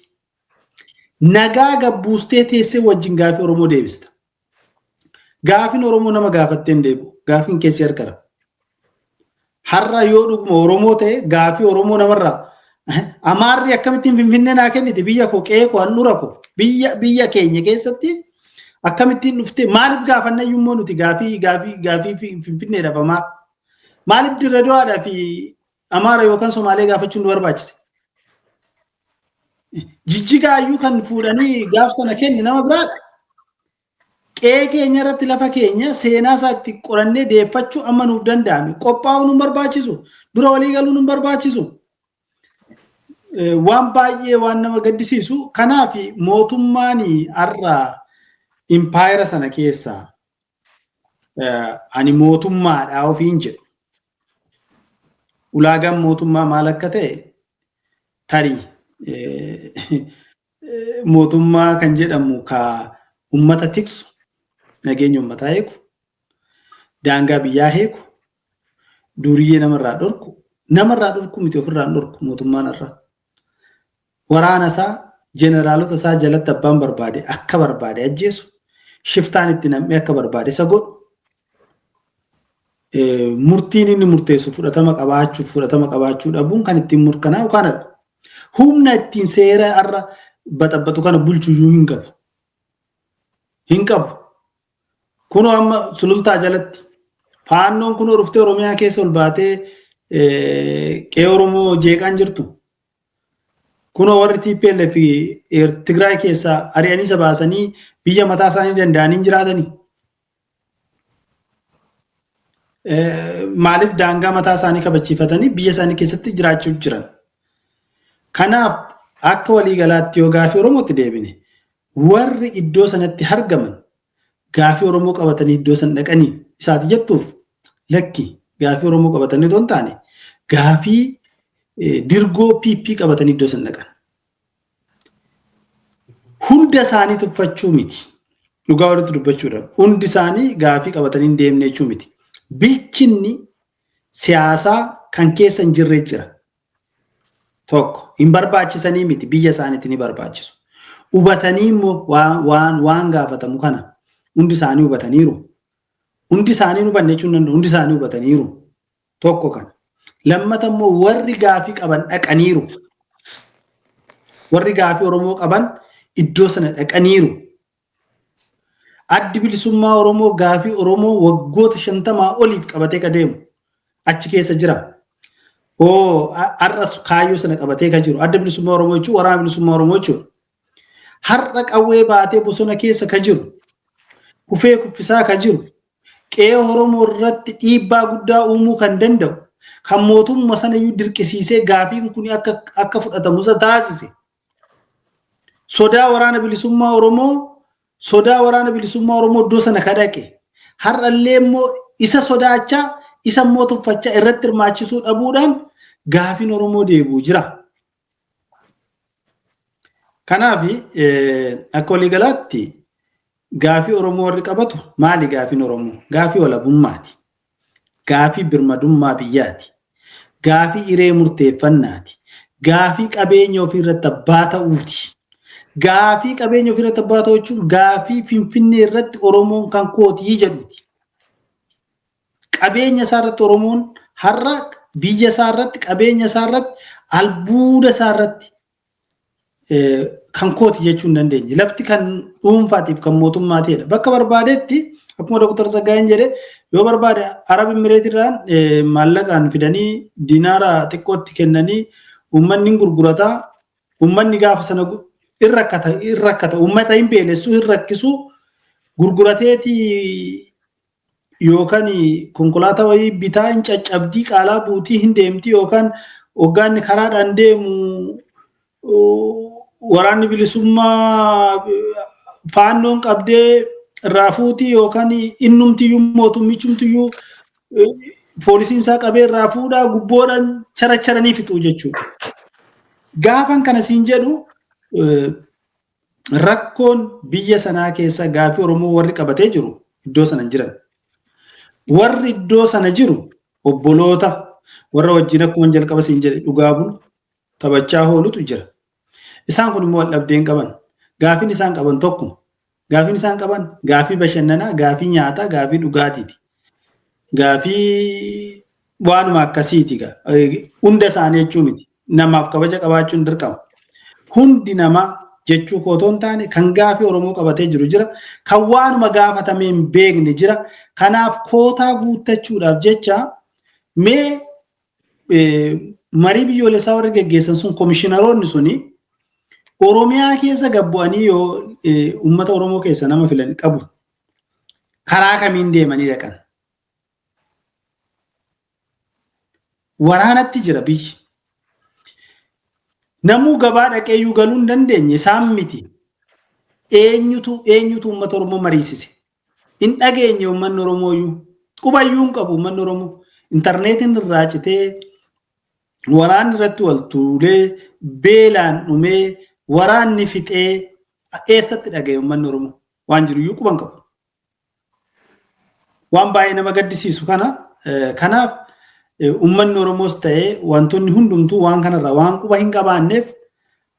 C: nagaa gabbuustee teessee wajjin gaafii Oromoo deebista. Gaafiin Oromoo nama gaafattee hin deebi'u. Gaafiin keessi harkara. Har'a yoo dhuguma Oromoo ta'e gaafii Oromoo namarraa, Amaarri akkamittiin Finfinnee naa kenniti, biyya koo, qe'ee koo, handhuura koo, biyya keenya keessatti akkamittiin dhuftee? Maaliif gaafanna iyyuu nuti gaafii Finfinneedhaaf Amaara? Maaliif Dirree Dawaadhaa fi Amaara yookaan Somaalee gaafachuun nu barbaachise? Jijjigaa iyyuu kan fuudhanii gaaf sana kenne nama biraadha. Qe'ee keenya irratti lafa keenya seenaa isaa itti qorannee deeffachuu amma nuuf danda'ame. Qophaa'uun nu barbaachisu. Dura walii galuun nu barbaachisu. Waan baay'ee waan nama gaddisiisu. Kanaaf mootummaan har'a impaayera sana keessaa ani mootummaadha ofiin jedhu. Ulaagaan mootummaa maal akka ta'e, tarii mootummaa kan jedhamu ka ummata tiksu, nageenya ummataa eegu, daangaa biyyaa eegu, duriyyee namarraa dhorku, namarraa dhorku miti, ofirraa dhorku mootummaan irraa. Waraana isaa, jeneraalota isaa jalatti abbaan barbaade akka barbaade ajjeesu, shiftaan itti nam'ee akka barbaade isa godhu, murtiin inni murteessu fudhatama qabaachuu, fudhatama qabaachuu dhabuun kan ittiin mirkanaa'u kanadha. Humna ittiin seera har'a baxabbatu kana bulchuyyuu hin qabu. Hin qabu. Kunoo amma Sulultaa jalatti Faannoon kunoo dhuftee Oromiyaa keessa ol baatee qe'ee Oromoo jeeqaan jirtu. Kunoo warri TPLF Tigraay keessaa ari'anii isa baasanii biyya mataa isaanii danda'anii jiraatanii. Maaliif daangaa mataa isaanii kabachiifatanii biyya isaanii keessatti jiraachuu jiran. Kanaaf akka waliigalaatti yoo gaafii Oromootti deebine, warri iddoo sanatti argaman gaafii Oromoo qabatanii iddoo sana dhaqanii isaati jettuuf, lakki, gaafii Oromoo qabatanii otoo hin taane gaafii dirgoo PP qabatanii iddoo sana dhaqan. Hunda isaanii tuffachuu miti. Dhugaa walitti dubbachuudhaaf hundi isaanii gaafii qabatanii hin deemne jechuu miti. Bilchinni siyaasaa kan keessa hin jirre jira. Tokko hin barbaachisanii miti, biyya isaaniitti ni barbaachisu. Hubatanii immoo waan gaafatamu kana hundi isaanii hubataniiru. Hundi isaanii hubanne jechuun danda'u, hundi isaanii hubataniiru. Tokko kana. Lammata immoo warri gaafii qaban dhaqaniiru. Warri gaafii Oromoo qaban iddoo sana dhaqaniiru. Addi Bilisummaa Oromoo gaafii Oromoo waggoota 50 oliif qabatee ka deemu achi keessa jira. Oo, har'as kaayyoo sana qabatee ka jiru. Adda Bilisummaa Oromoo jechuun Waraana Bilisummaa Oromoo jechuudha. Har'a qawwee baatee bosona keessa ka jiru. Kufee kuffisaa ka jiru. Qe'ee Oromoo irratti dhiibbaa guddaa uumuu kan danda'u. Kan mootummaa sana iyyuu dirqisiisee gaafiin kun akka fudhatamu isa taasise. Sodaa Waraana Bilisummaa Oromoo, sodaa Waraana Bilisummaa Oromoo iddoo sana ka dhaqe. Har'allee immoo isa sodaachaa, isa immoo tuffachaa, irratti hirmaachisuu dhabuudhaan gaafiin Oromoo deebi'u jira. Kanaaf akka waliigalaatti gaafii Oromoo warri qabatu maali gaafiin Oromoo? Gaafii walabummaati. Gaafii birmadummaa biyyaati. Gaafii hiree murteeffannaati. Gaafii qabeenya ofii irratti abbaa ta'uuti. Gaafii qabeenya ofii irratti abbaa ta'uu jechuun gaafii Finfinnee irratti Oromoon kan kootii jedhuti. Qabeenya isaa irratti Oromoon har'a biyya isaa irratti, qabeenya isaa irratti, albuuda isaa irratti kan kooti jechuu hin dandeenye. Lafti kan dhuunfaatiif kan mootummaatiidha. Bakka barbaadetti, akkuma Dr. Tsaggaayeen jedhe, yoo barbaade Arab Imireetirraan maallaqaan fidanii dinaara xiqqootti kennanii uummanni hin gurgurataa. Uummanni gaafa sana hin rakkata, hin rakkata, uummata hin beelessu, hin rakkisu, gurgurateeti yookaan konkolaataa wayii bitaa, hin caccabdii, qaalaa buutii hin deemti, yookaan hoggaanni karaadhaan deemu Waraanni Bilisummaa Faannoon qabdee irraa fuutii, yookaan innumtiyyuu mootummichumtiyyuu poolisiin isaa qabee irraa fuudhaa, gubboodhaan characharanii fixuu jechuudha. Gaafan kana siin jedhu, rakkoon biyya sanaa keessa gaafii Oromoo warri qabatee jiru iddoo sana jiran. Warri iddoo sana jiru obboloota warra wajjin akkuma jalqaba siin jedhe dhugaa bulu taphachaa oolutu jira. Isaan kun immoo wal dhabdee hin qaban. Gaafiin isaan qaban tokkuma. Gaafiin isaan qaban gaafii bashannanaa, gaafii nyaataa, gaafii dhugaatiiti. Gaafii waanuma akkasiiti. Hunda isaanii jechuu miti. Namaaf kabaja qabaachuun dirqama. Hundi namaa jechuu kootoo hin taane, kan gaafii Oromoo qabatee jiru jira. Kan waanuma gaafatamee hin beekne jira. Kanaaf kootaa guuttachuudhaaf jecha mee marii biyyoolessaa warri geggeessan sun, komishinaroonni suni Oromiyaa keessa gabbu'anii yoo uummata Oromoo keessa nama filan qabu, karaa kamiin deemanii dhaqan? Waraanatti jira biyyi. Namuu gabaa dhaqee iyyuu galuu hin dandeenye, isaan miti. Eenyutu uummata Oromoo mariisise? Hin dhageenye uummanni Oromoo iyyuu. Qubayyuu hin qabu uummanni Oromoo. Intarneetiin irraa citee, waraanni irratti wal tuulee, beelaan dhumee, waraanni fixee, eessatti dhagaye uummanni Oromoo? Waan jiru iyyuu quban qabu. Waan baay'ee nama gaddisiisu kana. Kanaaf uummanni Oromoos ta'ee wantoonni hundumtuu waan kanarraa waan quba hin qabaanneef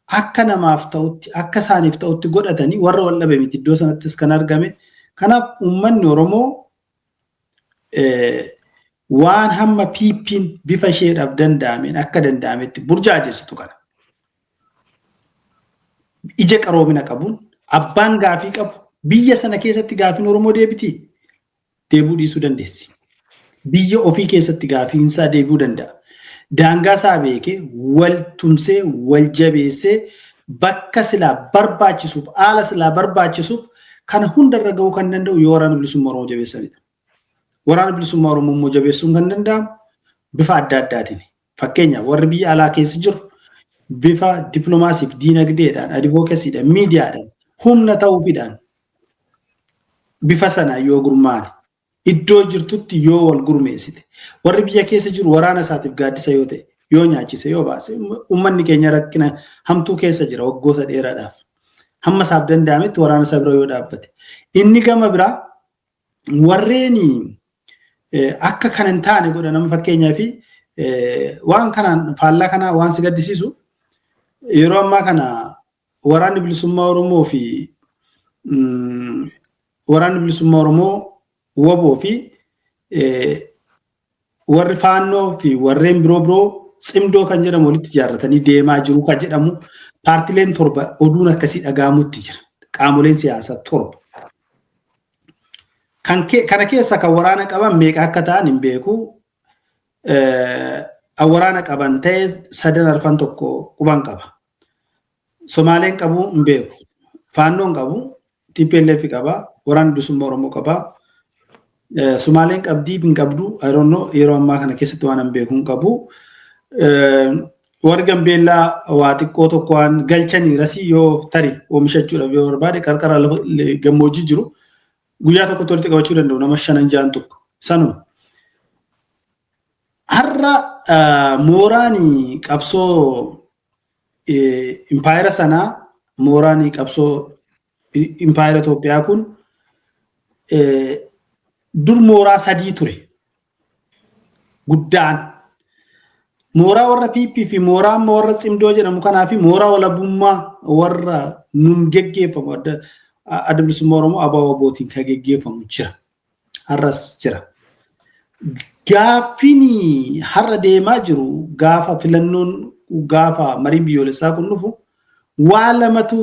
C: akka namaaf ta'utti, akka isaaniif ta'utti godhatanii warra wal dhabe miti iddoo sanattis kan argame. Kanaaf uummanni Oromoo waan hamma PP'n bifa isheedhaaf danda'ameen akka danda'ametti burjaajessitu kana. Ija qaroomina qabuun abbaan gaafii qabu biyya sana keessatti gaafiin Oromoo deebitii? Deebuu dhiisuu dandeessi. Biyya ofii keessatti gaafiinsaa deebi'uu danda'a. Daangaa isaa beekee, wal tumsee, wal jabeessee, bakka silaa barbaachisuuf, haala silaa barbaachisuuf kana hundarra ga'uu kan danda'u yoo Waraana Bilisummaa Oromoo jabeessanidha. Waraana bilisummaa Oromoo immoo jabeessuun kan danda'amu bifa adda addaatiin. Fakkeenyaaf warri biyya alaa keessa jiru bifa dippiloomaasiif diinagdeedhaan, advocacyidhaan, miidiyaadhaan, humna ta'uufidhaan bifa sana yoo gurmaa'an, iddoo jirtutti yoo wal gurmeessite, warri biyya keessa jiru waraana isaatiif gaaddisa yoo ta'e, yoo nyaachise, yoo baase, uummanni keenya rakkina hamtuu keessa jira waggoota dheeraadhaaf. Hamma isaaf danda'ametti waraana isaa bira yoo dhaabbate. Inni gama biraa warreen akka kana hin taane godha nama, fakkeenyaa fi waan kanaan faallaa kanaa waan si gaddisiisu, yeroo ammaa kana waraanni bilisummaa Oromoo fi waraanni bilisummaa Oromoo WBO fi warri Faannoo fi warreen biroo biroo Tsimdoo kan jedhamu walitti ijaarratanii deemaa jiru kan jedhamu, paartileen 7 oduun akkasii dhaga'amutti jira. Qaamoleen siyaasaa 7. Kana keessa kan waraana qaban meeqa akka ta'an hin beeku. Waraana qaban ta'e sadan arfan tokko quban qaba. Somaaleen qabu hin beeku. Faannoon qabu, TPLF qaba, waraanni bilisummaa Oromoo qaba. Somaaleen qabdii hin qabdu, I don't know, yeroo ammaa kana keessatti waan hin beeku hin qabu. Warri Gambeellaa waa xiqqoo tokko waan galchanii rasii yoo tari oomishachuudhaaf yoo barbaade qarqara gammoojjii jiru guyyaa tokkotti walitti qabachuu danda'u, nama shanan ja'an tokko sanuma. Har'a mooraan qabsoo impaayera sanaa, mooraan qabsoo impaayera Itoophiyaa kun dur mooraa sadii ture. Guddaan mooraa warra PP fi mooraa amma warra Tsimdoo jedhamu kanaa fi mooraa walabummaa warra nun geggeeffamu, Adda Bilisummaa Oromoo ABO WBOtiin kan geggeeffamu jira. Har'as jira. Gaaffiin har'a deemaa jiru, gaafa filannoon, gaafa mariin biyyoolessaa kun dhufu, waa lamatu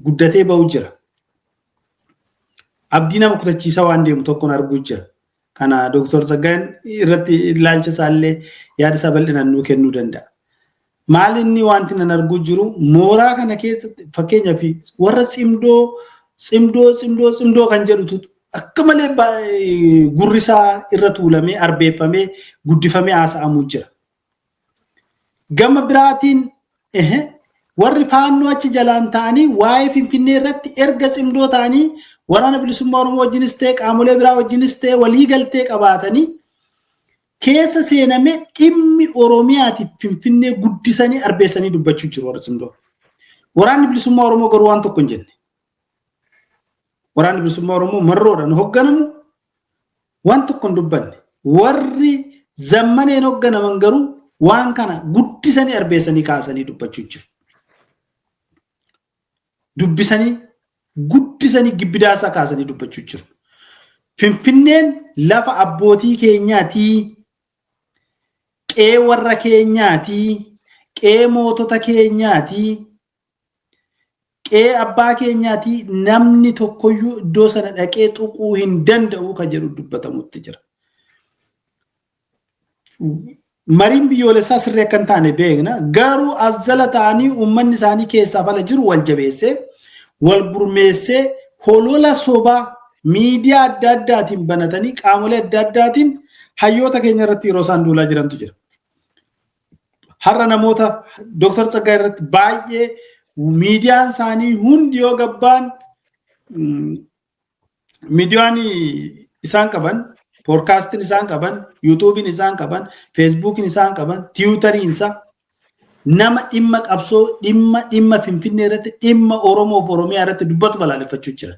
C: guddatee ba'u jira. Abdii nama kutachiisaa waan deemu tokkoon arguu jira. Kana Dooktor Tsaggaayeen irratti ilaalcha isaallee yaada isaa bal'inaan nuu kennuu danda'a. Maal inni wanti nan arguu jiru, mooraa kana keessatti fakkeenyaaf warra Tsimdoo, Tsimdoo, Tsimdoo, Tsimdoo kan jedhutu akka malee gurri isaa irra tuulamee, arbeeffamee, guddifamee haasa'amuu jira. Gama biraatiin warri Faannoo achi jalaan ta'anii waa'ee Finfinnee irratti erga Tsimdoo ta'anii waraana bilisummaa Oromoo wajjinis ta'e qaamolee biraa wajjinis ta'e walii galtee qabaatanii keessa seenamee dhimmi Oromiyaatiif Finfinnee guddisanii arbeessanii dubbachuu jiru warri Tsimdoo. Waraanni bilisummaa Oromoo garuu waan tokko hin jenne. Waraanni bilisummaa Oromoo marroodhaan hoogganamu waan tokko hin dubbanne. Warri Zammaneen hoogganaman garuu waan kana guddisanii arbeessanii kaasanii dubbachuu jiru. Dubbisanii guddisanii gibbidaasaa kaasanii dubbachuu jiru. Finfinneen lafa abbootii keenyaatii, qe'ee warra keenyaatii, qe'ee mootota keenyaatii, qe'ee abbaa keenyaatii, namni tokkoyyuu iddoo sana dhaqee tuquu hin danda'u kan jedhu dubbatamutti jira. Mariin biyyoolessaa sirrii akka hin taane beekna. Garuu as jala ta'anii uummanni isaanii keessaaf ala jiru wal jabeessee, wal gurmeessee, holola sobaa miidiyaa adda addaatiin banatanii qaamolee adda addaatiin hayyoota keenya irratti yeroo isaan duulaa jirantu jira. Har'a namoota Dooktar Tsaggaa irratti baay'ee miidiyaan isaanii hundi yoo gabbaan, miidiyaan isaan qaban, poodkaastiin isaan qaban, yuutuubiin isaan qaban, feesbuukiin isaan qaban, tiwutariin isaa nama dhimma qabsoo, dhimma Finfinnee irratti, dhimma Oromoof Oromiyaa irratti dubbatu balaaleffachuu jira.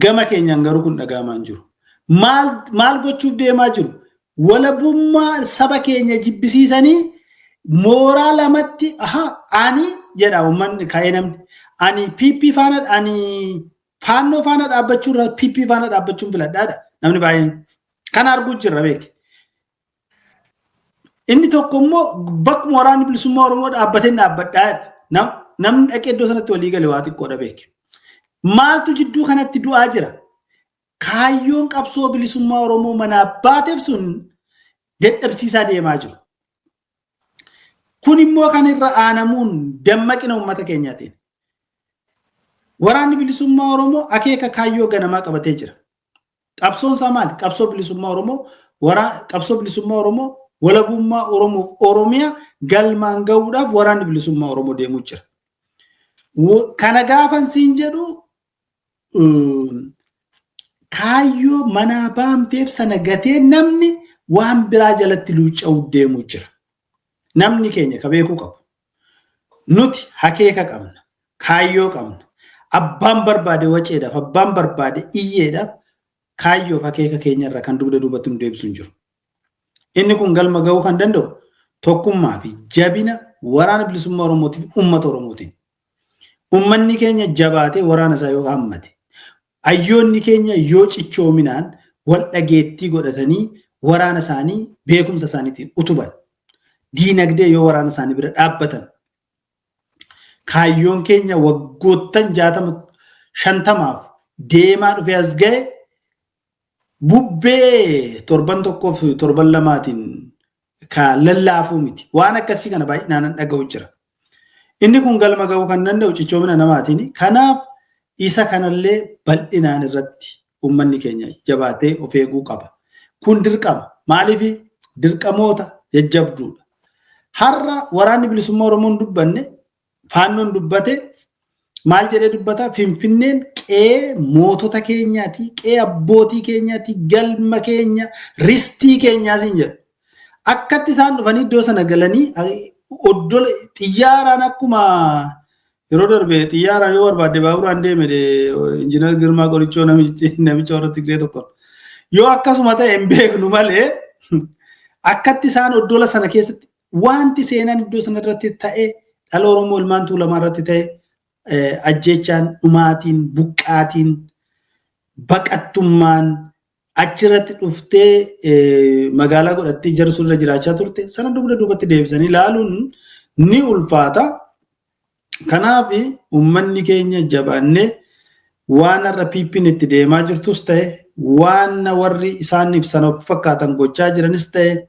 C: Gama keenyaan garuu kun dhaga'amaa hin jiru. Maal gochuuf deemaa jiru? Walabummaa saba keenya jibbisiisanii mooraa lamatti, aha, ani jedha uummanni ka'ee, namni ani PP faana, ani Faannoo faana dhaabbachuu irra PP faana dhaabbachuun filadhaadha namni baay'een. Kana arguu jirra beeki. Inni tokko immoo bakkuma waraanni bilisummaa Oromoo dhaabbatee dhaabbadhaadha. Namni dhaqee iddoo sanatti walii gale waa xiqqoodha beeki. Maaltu jidduu kanatti du'aa jira? Kaayyoon qabsoo bilisummaa Oromoo manaa baateef sun dadhabsiisaa deemaa jiru. Kun immoo kan irra aanamuun dammaqina uummata keenyaatiin. Waraanni bilisummaa Oromoo akeeka kaayyoo ganamaa qabatee jira. Qabsoon isaa maali? Qabsoo bilisummaa Oromoo, qabsoo bilisummaa Oromoo, walabummaa Oromoof Oromiyaa galmaan gahuudhaaf waraanni bilisummaa Oromoo deemuu jira. Kana gaafan siin jedhu, kaayyoo manaa baamteef sana gatee namni waan biraa jalatti luucca'uu deemuu jira. Namni keenya ka beekuu qabu. Nuti hakeeka qabna, kaayyoo qabna. Abbaan barbaade waceedhaaf, abbaan barbaade iyyeedhaaf, kaayyoof akeeka keenyarra kan dugda duubatti nu deebisu hin jiru. Inni kun galma gahuu kan danda'u tokkummaa fi jabina waraana bilisummaa Oromootiif uummata Oromootiin. Uummanni keenya jabaatee waraana isaa yoo hammate, hayyoonni keenya yoo cichoominaan wal dhageettii godhatanii waraana isaanii beekumsa isaaniitiin utuban, diinagdee yoo waraana isaanii bira dhaabbatan, kaayyoon keenya waggoottan 60 50f deemaa dhufee as ga'e bubbee torban tokkoof torban lamaatiin ka lallaafuu miti. Waan akkasii kana baay'inaan dhaga'u jira. Inni kun galma ga'uu kan danda'u cichoomina namaatiin. Kanaaf isa kanallee bal'inaan irratti uummanni keenya jabaatee of eeguu qaba. Kun dirqama. Maaliif dirqamoota jajjabduudha. Har'a waraanni bilisummaa Oromoon dubbanne, Faannoon dubbate, maal jedhee dubbata? Finfinneen qe'ee mootota keenyaati, qe'ee abbootii keenyaati, galma keenya, ristii keenyaas hin jedhu. Akkatti isaan dhufanii iddoo sana galanii oddola xiyyaaraan, akkuma yeroo darbe xiyyaaraan yoo barbaadde baaburaan deeme, Injiinar Girmaa Qorichoo namicha warra Tigree tokko. Yoo akkasuma ta'e hin beeknu malee, akkatti isaan oddola sana keessatti wanti seenaan iddoo sana irratti ta'e, dhala Oromoo ilmaan Tuulamaa irratti ta'e, ajjeechaan, dhumaatiin, buqqaatiin, baqattummaan achirratti dhuftee magaalaa godhattee jarri sun irra jiraachaa turte sana dugda duubatti deebisanii ilaaluun ni ulfaata. Kanaaf uummanni keenya jabaannee waan har'a PP'n itti deemaa jirtus ta'e, waan warri isaaniif sana of fakkaatan gochaa jiranis ta'e,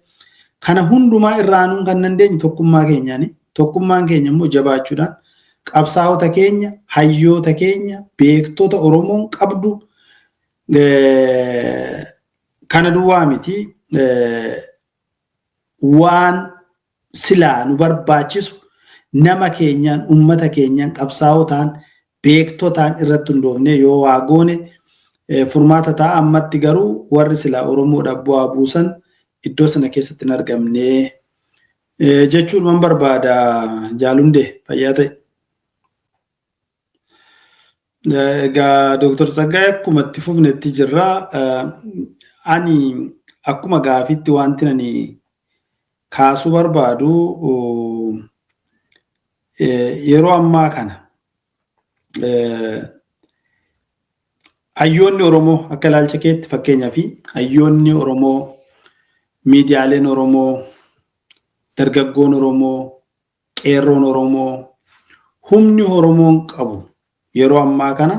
C: kana hundumaa irraanuun kan dandeenyu tokkummaa keenyaani. Tokkummaan keenya immoo jabaachuudhaan qabsaa'ota keenya, hayyoota keenya, beektota Oromoon qabdu kana duwwaa miti, waan silaa nu barbaachisu nama keenyaan, uummata keenyaan, qabsaa'otaan, beektotaan irratti hundoofne yoo waa goone furmaata ta'a. Ammatti garuu warri silaa Oromoodhaaf bu'aa buusan iddoo sana keessatti hin argamne jechuun man barbaada. Jaalundee, fayyaa ta'e. Egaa Dooktar Tsaggaayee, akkuma itti fufnetti jirra. Ani akkuma gaafiitti wanti ani kaasuu barbaadu, yeroo ammaa kana hayyoonni Oromoo akka ilaalcha keetti, fakkeenyaa fi hayyoonni Oromoo, miidiyaaleen Oromoo, dargaggoon Oromoo, qeerroon Oromoo, humni Oromoon qabu yeroo ammaa kana,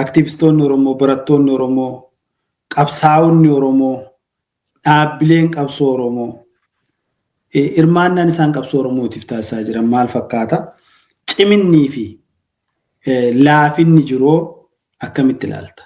C: aktivistoonni Oromoo, barattoonni Oromoo, qabsaa'onni Oromoo, dhaabbileen qabsoo Oromoo, hirmaannaan isaan qabsoo Oromootiif taasisaa jiran maal fakkaata? Ciminnii fi laafinni jiroo akkamitti ilaalta?